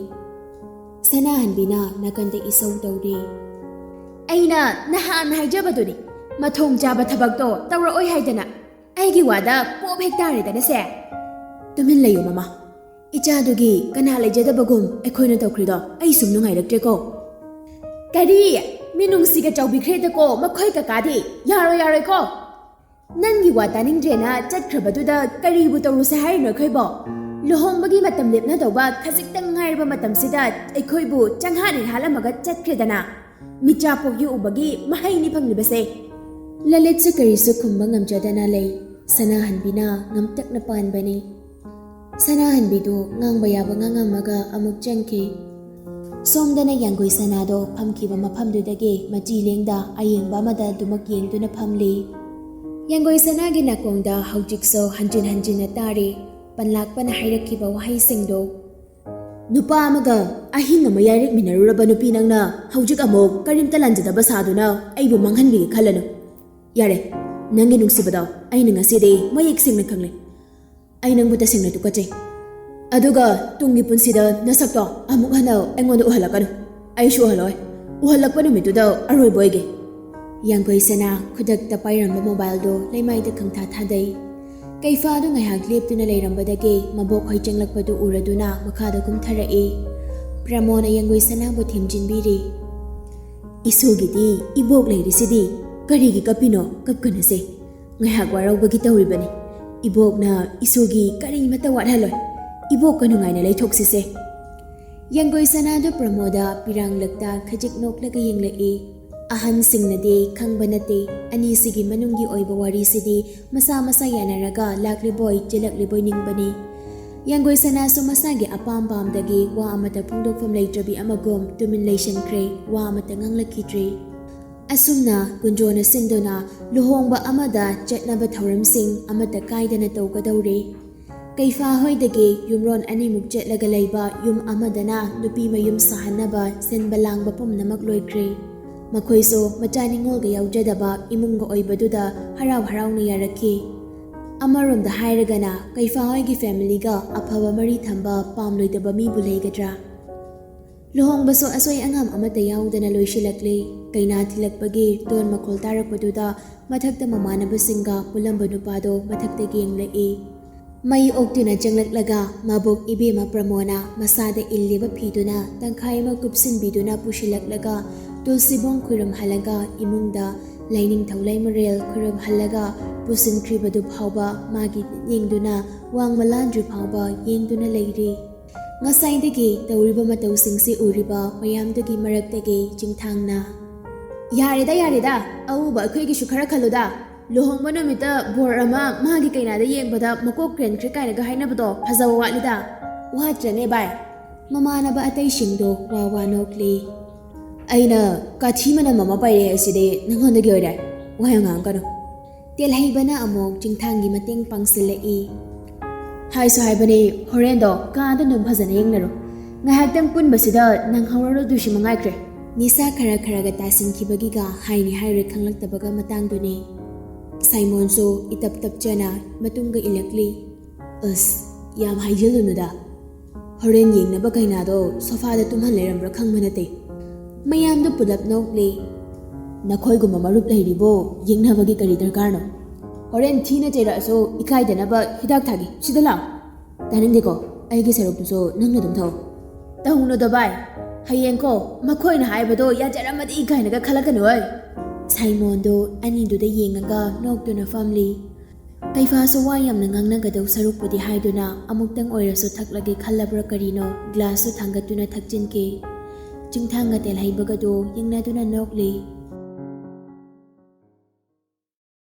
ꯁꯅꯥꯍꯟꯕꯤꯅ ꯅꯥꯀꯟꯗ ꯏꯁꯧ ꯇꯧꯔꯤ꯫ "ꯑꯩꯅ ꯅꯍꯥꯟ ꯍꯥꯏꯖꯕꯗꯨꯅꯤ, ꯃꯊꯣꯡ ꯆꯥꯕ ꯊꯕꯛꯇꯣ ꯇꯧꯔꯛꯑꯣꯏ ꯍꯥꯏꯗꯅ꯫ ꯑꯩꯒꯤ ꯋꯥꯗ ꯄꯣꯞ ꯍꯦꯛ ꯇꯥꯔꯦꯗꯅꯁꯦ꯫" "ꯇꯨꯃꯤꯟ ꯂꯩꯌꯨ ꯃꯃꯥ꯫ ꯏꯆꯥꯗꯨꯒꯤ ꯀꯅꯥ ꯂꯩꯖꯗꯕꯒꯨꯝ ꯑꯩꯈꯣꯏꯅ ꯇꯧꯈ꯭ꯔꯤꯗꯣ ꯑꯩ ꯁꯨꯝ ꯅꯨꯡꯉꯥꯏꯔꯛꯇ꯭ꯔꯦꯀꯣ꯫" "ꯀꯔꯤ? ꯃꯤꯅꯨꯡꯁꯤꯒ ꯆꯥꯎꯕꯤꯈ꯭ꯔꯦꯗꯀꯣ ꯃꯈꯣꯏ ꯀꯀꯥꯗꯤ꯫ ꯌꯥꯔꯣꯏ, ꯌꯥꯔꯣꯏꯀꯣ꯫ ꯅꯪꯒꯤ ꯋꯥ ꯇꯥꯅꯤꯡꯗ꯭ꯔꯦꯅ ꯆꯠꯈ꯭ꯔꯕꯗꯨꯗ ꯀꯔꯤꯕꯨ ꯇꯧꯔꯨꯁꯦ ꯍꯥꯏꯔꯤꯅꯣ ꯑꯩꯈꯣꯏꯕꯣ? ꯂꯨꯍꯣꯡꯕꯒꯤ ꯃꯇꯝ ꯂꯦꯞꯅꯗꯧꯕ ꯈꯖꯤꯛꯇꯪ ꯉꯥꯏꯔꯕ ꯃꯇꯝꯁꯤꯗ ꯑꯩꯈꯣꯏꯕꯨ ꯆꯪꯍꯥꯠ ꯍꯥꯠꯂꯝꯃꯒ ꯆꯠꯈ꯭ꯔꯦꯗꯅ꯫ ꯃꯤꯆꯥ ꯄꯣꯛ ꯌꯣꯛꯎꯕꯒꯤ ꯃꯍꯩꯅꯤ ꯐꯪꯂꯤꯕꯁꯦ꯫" ꯂꯂꯤꯠꯁꯨ ꯀꯔꯤꯁꯨ ꯈꯨꯝꯕ ꯉꯝꯖꯗꯅ ꯂꯩ꯫ ꯁꯅꯥꯍꯟꯕꯤꯅ ꯉꯝꯇꯛꯅ ꯄꯥꯟꯕꯅꯤ꯫ ꯁꯅꯥꯍꯟꯕꯤꯗꯨ ꯉꯥꯡꯕ ꯌꯥꯕ ꯉꯥꯡꯉꯝꯃꯒ ꯑꯃꯨꯛ ꯆꯪꯈꯤ꯫ ꯁꯣꯝꯗꯅ ꯌꯥꯡꯒꯣꯏ ꯁꯅꯥꯗꯣ ꯐꯝꯈꯤꯕ ꯃꯐꯝꯗꯨꯗꯒꯤ ꯃꯆꯤ ꯂꯦꯡꯗ ꯑꯌꯦꯡꯕ ꯑꯃꯗ ꯑꯗꯨꯃꯛ ꯌꯦꯡꯗꯨꯅ ꯐꯝꯂꯤ꯫ ꯌꯥꯡꯒꯣꯏ ꯁꯅꯥꯒꯤ ꯅꯥꯀꯣꯡꯗ ꯍꯧꯖꯤꯛꯁꯨ ꯍꯟꯖꯤꯟ ꯍꯟꯖꯤꯟꯅ ꯇꯥꯔꯤ ꯄꯟꯂꯥꯛꯄꯅ ꯍꯥꯏꯔꯛꯈꯤꯕ ꯋꯥꯍꯩꯁꯤꯡꯗꯣ꯫ "ꯅꯨꯄꯥ ꯑꯃꯒ ꯑꯍꯤꯡ ꯑꯃ ꯌꯥꯏꯔꯛꯃꯤꯟꯅꯔꯨꯔꯕ ꯅꯨꯄꯤ ꯅꯪꯅ ꯍꯧꯖꯤꯛ ꯑꯃꯨꯛ ꯀꯔꯤꯝꯇ ꯂꯥꯟꯖꯗꯕ ꯁꯥꯗꯨꯅ ꯑꯩꯕꯨ ꯃꯥꯡꯍꯟꯕꯤꯒꯦ ꯈꯜꯂꯅꯨ꯫ ꯌꯥꯔꯦ, ꯅꯪꯒꯤ ꯅꯨꯡꯁꯤꯕꯗꯣ ꯑꯩꯅ ꯉꯁꯤꯗꯤ ꯃꯌꯦꯛ ꯁꯦꯡꯅ ꯈꯪꯂꯦ꯫ ꯑꯩ ꯅꯪꯕꯨ ꯇꯁꯦꯡꯅ ꯇꯨꯀꯠꯆꯩ꯫ ꯑꯗꯨꯒ ꯇꯨꯡꯒꯤ ꯄꯨꯟꯁꯤꯗ ꯅꯁꯛꯇꯣ ꯑꯃꯨꯛ ꯍꯟꯅ ꯑꯩꯉꯣꯟꯗ ꯎꯍꯜꯂꯛꯀꯅꯨ꯫ ꯑꯩꯁꯨ ꯎꯍꯜꯂꯣꯏ꯫ ꯎꯍꯜꯂꯛꯄ ꯅꯨꯃꯤꯠꯇꯨꯗ ꯑꯔꯣꯏꯕ ꯑꯣꯏꯒꯦ꯫ ꯌꯥꯡꯒꯣꯏ ꯁꯅꯥ ꯈꯨꯗꯛꯇ ꯄꯥꯏꯔꯝꯕ ꯃꯣꯕꯥꯏꯜꯗꯣ ꯂꯩꯃꯥꯏꯗ ꯈꯪꯊꯥ ꯊꯥꯗꯩ꯫ ꯀꯩꯐꯥꯗꯨ ꯉꯥꯏꯍꯥꯛ ꯂꯦꯞꯇꯨꯅ ꯂꯩꯔꯝꯕꯗꯒꯤ ꯃꯕꯣꯛ ꯍꯣꯏ ꯆꯪꯂꯛꯄꯗꯨ ꯎꯔꯗꯨꯅ ꯃꯈꯥꯗ ꯀꯨꯝꯊꯔꯛꯏ꯫ ꯄ꯭ꯔꯃꯣꯅ ꯌꯥꯡꯒꯣꯏ ꯁꯅꯥꯕꯨ ꯊꯦꯝꯖꯤꯟꯕꯤꯔꯤ꯫ "ꯏꯁꯨꯒꯤꯗꯤ ꯏꯕꯣꯛ ꯂꯩꯔꯤꯁꯤꯗꯤ, ꯀꯔꯤꯒꯤ ꯀꯞꯄꯤꯅꯣ? ꯀꯞꯀꯅꯨꯁꯦ꯫ ꯉꯥꯏꯍꯥꯛ ꯋꯥꯔꯧꯕꯒꯤ ꯇꯧꯔꯤꯕꯅꯤ꯫ ꯏꯕꯣꯛꯅ ꯏꯁꯨꯒꯤ ꯀꯔꯤꯃꯠꯇ ꯋꯥꯠꯍꯜꯂꯣꯏ꯫ ꯏꯕꯣꯛꯀ ꯅꯨꯡꯉꯥꯏꯅ ꯂꯩꯊꯣꯛꯁꯤꯁꯦ꯫" ꯌꯥꯡꯒꯣꯏ ꯁꯅꯥꯗꯨ ꯄ꯭ꯔꯃꯣꯗ ꯄꯤꯔꯥꯡꯂꯛꯇ ꯈꯖꯤꯛ ꯅꯣꯛꯂꯒ ꯌꯦꯡꯂꯛꯏ꯫ ꯑꯍꯟꯁꯤꯡꯅꯗꯤ ꯈꯪꯕ ꯅꯠꯇꯦ, ꯑꯅꯤꯁꯤꯒꯤ ꯃꯅꯨꯡꯒꯤ ꯑꯣꯏꯕ ꯋꯥꯔꯤꯁꯤꯗꯤ ꯃꯁꯥ ꯃꯁꯥ ꯌꯥꯅꯔꯒ ꯂꯥꯛꯂꯤꯕꯣꯏ ꯆꯦꯜꯂꯛꯂꯤꯕꯣꯏ ꯅꯤꯡꯕꯅꯤ꯫ ꯌꯥꯡꯒꯣꯏ ꯁꯅꯥꯁꯨ ꯃꯁꯥꯒꯤ ꯑꯄꯥꯝ ꯄꯥꯝꯗꯒꯤ ꯋꯥ ꯑꯃꯠꯇ ꯐꯣꯡꯗꯣꯛꯐꯝ ꯂꯩꯇ꯭ꯔꯕꯤ ꯑꯃꯒꯨꯝ ꯇꯨꯃꯤꯟ ꯂꯩꯁꯟꯈ꯭ꯔꯦ, ꯋꯥ ꯑꯃꯠꯇ ꯉꯥꯡꯂꯛꯈꯤꯗ꯭ꯔꯦ꯫ ꯑꯁꯨꯝꯅ ꯀꯨꯟꯖꯣꯅ ꯁꯤꯟꯗꯨꯅ ꯂꯨꯍꯣꯡꯕ ꯑꯃꯗ ꯆꯠꯅꯕ ꯊꯧꯔꯝꯁꯤꯡ ꯑꯃꯠꯇ ꯀꯥꯏꯗꯅ ꯇꯧꯒꯗꯧꯔꯦ꯫ ꯀꯩꯐꯥ ꯍꯣꯏꯗꯒꯤ ꯌꯨꯝꯔꯣꯟ ꯑꯅꯤꯃꯨꯛ ꯆꯠꯂꯒ ꯂꯩꯕ ꯌꯨꯝ ꯑꯃꯗꯅ ꯅꯨꯄꯤ ꯃꯌꯨꯝ ꯁꯥꯍꯟꯅꯕ ꯁꯤꯟꯕ ꯂꯥꯡꯕ ꯄꯨꯝꯅꯃꯛ ꯂꯣꯏꯈ꯭ꯔꯦ꯫ ꯃꯈꯣꯏꯁꯨ ꯃꯆꯥ ꯅꯤꯉꯣꯜꯒ ꯌꯥꯎꯖꯗꯕ ꯏꯃꯨꯡꯒ ꯑꯣꯏꯕꯗꯨꯗ ꯍꯔꯥꯎ ꯍꯔꯥꯎꯅ ꯌꯥꯔꯛꯈꯤ꯫ ꯑꯃꯔꯣꯝꯗ ꯍꯥꯏꯔꯒꯅ ꯀꯩꯐꯥ ꯍꯣꯏꯒꯤ ꯐꯦꯃꯤꯂꯤꯒ ꯑꯐꯕ ꯃꯔꯤ ꯊꯝꯕ ꯄꯥꯝꯂꯣꯏꯗꯕ ꯃꯤꯕꯨ ꯂꯩꯒꯗ꯭ꯔꯥ? ꯂꯨꯍꯣꯡꯕꯁꯨ ꯑꯁꯣꯏ ꯑꯉꯥꯝ ꯑꯃꯠꯇ ꯌꯥꯎꯗꯅ ꯂꯣꯏꯁꯤꯜꯂꯛꯂꯦ꯫ ꯀꯩꯅꯥ ꯊꯤꯜꯂꯛꯄꯒꯤ ꯗꯣꯟ ꯃꯈꯣꯜ ꯇꯥꯔꯛꯄꯗꯨꯗ ꯃꯊꯛꯇ ꯃꯃꯥꯟꯅꯕꯁꯤꯡꯒ ꯄꯨꯜꯂꯝꯕ ꯅꯨꯄꯥꯗꯣ ꯃꯊꯛꯇꯒꯤ ꯌꯦꯡꯂꯛꯏ꯫ ꯃꯩ ꯑꯣꯛꯇꯨꯅ ꯆꯪꯂꯛꯂꯒ ꯃꯕꯣꯛ ꯏꯕꯦꯝꯃ ꯄ꯭ꯔꯃꯣꯅ ꯃꯁꯥꯗ ꯏꯜꯂꯤꯕ ꯐꯤꯗꯨꯅ ꯇꯪꯈꯥꯏ ꯑꯃ ꯀꯨꯞꯁꯤꯟꯕꯤꯗꯨꯅ ꯄꯨꯁꯤꯜꯂꯛꯂꯒ ꯇꯨꯜꯁꯤꯕꯣꯡ ꯈꯨꯔꯨꯝꯍꯜꯂꯒ ꯏꯃꯨꯡꯗ ꯂꯥꯏꯅꯤꯡꯊꯧ ꯂꯩꯃꯔꯦꯜ ꯈꯨꯔꯨꯝꯍꯜꯂꯒ ꯄꯨꯁꯤꯟꯈ꯭ꯔꯤꯕꯗꯨ ꯐꯥꯎꯕ ꯃꯥꯒꯤ ꯃꯤꯠꯌꯦꯡꯗꯨꯅ ꯋꯥꯡꯃ ꯂꯥꯟꯗ꯭ꯔꯤ ꯐꯥꯎꯕ ꯌꯦꯡꯗꯨꯅ ꯂꯩꯔꯤ꯫ ꯉꯁꯥꯏꯗꯒꯤ ꯇꯧꯔꯤꯕ ꯃꯇꯧꯁꯤꯡꯁꯤ ꯎꯔꯤꯕ ꯃꯌꯥꯝꯗꯨꯒꯤ ꯃꯔꯛꯇꯒꯤ ꯆꯤꯡꯊꯥꯡꯅ, "ꯌꯥꯔꯦꯗ, ꯌꯥꯔꯦꯗ, ꯑꯎꯕ ꯑꯩꯈꯣꯏꯒꯤꯁꯨ ꯈꯔ ꯈꯜꯂꯨꯗ꯫ ꯂꯨꯍꯣꯡꯕ ꯅꯨꯃꯤꯠꯇ ꯕꯣꯔ ꯑꯃ ꯃꯥꯒꯤ ꯀꯩꯅꯥꯗ ꯌꯦꯡꯕꯗ ꯃꯀꯣꯛ ꯀ꯭ꯔꯦꯟꯈ꯭ꯔꯦ ꯀꯥꯏꯅꯒ ꯍꯥꯏꯅꯕꯗꯣ ꯐꯖꯕ ꯋꯥꯠꯂꯤꯗ꯫ ꯋꯥꯠꯇ꯭ꯔꯅꯦ ꯚꯥꯏ?" ꯃꯃꯥꯟꯅꯕ ꯑꯇꯩꯁꯤꯡꯗꯣ ꯋꯥ ꯋꯥ ꯅꯣꯛꯂꯤ꯫ "ꯑꯩꯅ ꯀꯥꯊꯤ ꯃꯅꯝ ꯑꯃ ꯄꯥꯏꯔꯛꯑꯦ ꯍꯥꯏꯁꯤꯗꯤ ꯅꯪꯉꯣꯟꯗꯒꯤ ꯑꯣꯏꯔꯦ꯫ ꯋꯥ ꯌꯥꯝ ꯉꯥꯡꯒꯅꯨ꯫" ꯇꯦꯜꯍꯩꯕꯅ ꯑꯃꯨꯛ ꯆꯤꯡꯊꯥꯡꯒꯤ ꯃꯇꯦꯡ ꯄꯥꯡꯁꯤꯜꯂꯛꯏ꯫ "ꯍꯥꯏꯁꯨ ꯍꯥꯏꯕꯅꯤ, ꯍꯣꯔꯦꯟꯗꯣ ꯀꯥꯗ ꯑꯗꯨꯝ ꯐꯖꯅ ꯌꯦꯡꯅꯔꯣ꯫ ꯉꯥꯏꯍꯥꯛꯇꯪ ꯄꯨꯟꯕꯁꯤꯗ ꯅꯪꯍꯧꯔꯔꯣꯏꯗꯣꯏꯁꯤ ꯃꯉꯥꯏꯈ꯭ꯔꯦ꯫" ꯅꯤꯁꯥ ꯈꯔ ꯈꯔꯒ ꯇꯥꯁꯤꯟꯈꯤꯕꯒꯤꯒ ꯍꯥꯏꯅꯤ ꯍꯥꯏꯔꯣꯏ ꯈꯪꯂꯛꯇꯕꯒ ꯃꯇꯥꯡꯗꯨꯅꯤ꯫ ꯁꯥꯏꯃꯣꯟꯁꯨ ꯏꯇꯞ ꯇꯞꯆꯅ ꯃꯇꯨꯡꯗ ꯏꯜꯂꯛꯂꯤ꯫ ꯑꯁ, ꯌꯥꯝ ꯍꯥꯏꯖꯤꯜꯂꯨꯅꯨꯗ꯫ ꯍꯣꯔꯦꯟ ꯌꯦꯡꯅꯕ ꯀꯩꯅꯥꯗꯣ ꯁꯣꯐꯥꯗ ꯇꯨꯝꯍꯟ ꯂꯩꯔꯝꯕ꯭ꯔꯥ ꯈꯪꯕ ꯅꯠꯇꯦ꯫ ꯃꯌꯥꯝꯗꯣ ꯄꯨꯂꯞ ꯅꯣꯛꯂꯦ꯫ ꯅꯈꯣꯏꯒꯨꯝꯕ ꯃꯔꯨꯞ ꯂꯩꯔꯤꯕꯨ ꯌꯦꯡꯅꯕꯒꯤ ꯀꯔꯤ ꯗꯔꯀꯥꯔꯅꯣ? ꯍꯣꯔꯦꯟ ꯊꯤꯅ ꯆꯩꯔꯛꯑꯁꯨ ꯏꯀꯥꯏꯗꯅꯕ ꯍꯤꯗꯥꯛ ꯊꯥꯒꯦ꯫ ꯁꯤꯗ ꯂꯥꯛꯑꯣ꯫ ꯇꯥꯅꯤꯡꯗꯦꯀꯣ, ꯑꯩꯒꯤ ꯁꯔꯨꯛꯇꯨꯁꯨ ꯅꯪꯅ ꯑꯗꯨꯝ ꯊꯧ꯫ ꯇꯧꯅꯨꯗ ꯚꯥꯏ, ꯍꯌꯦꯡꯀꯣ ꯃꯈꯣꯏꯅ ꯍꯥꯏꯕꯗꯣ ꯌꯥꯖꯔꯝꯃꯗꯤ ꯀꯥꯏꯅꯒ ꯈꯜꯂꯛꯀꯅꯨ ꯍꯣꯏ꯫ ꯁꯥꯏꯃꯣꯟꯗꯣ ꯑꯅꯤꯗꯨꯗ ꯌꯦꯡꯉꯒ ꯅꯣꯛꯇꯨꯅ ꯐꯝꯂꯤ꯫ ꯀꯩꯐꯥꯁꯨ ꯋꯥ ꯌꯥꯝꯅ ꯉꯥꯡꯅꯒꯗꯧ ꯁꯔꯨꯛꯄꯨꯗꯤ ꯍꯥꯏꯗꯨꯅ ꯑꯃꯨꯛꯇꯪ ꯑꯣꯏꯔꯁꯨ ꯊꯛꯂꯒꯦ ꯈꯜꯂꯕ꯭ꯔꯥ ꯀꯔꯤꯅꯣ ꯒ꯭ꯂꯥꯁꯁꯨ ꯊꯥꯡꯒꯠꯇꯨꯅ ꯊꯛꯆꯤꯟꯈꯤ꯫ ꯆꯤꯡꯊꯥꯡ ꯉꯇꯦꯜ ꯍꯩꯕꯒꯗꯣ ꯌꯦꯡꯅꯗꯨꯅ ꯅꯣꯛꯂꯤ꯫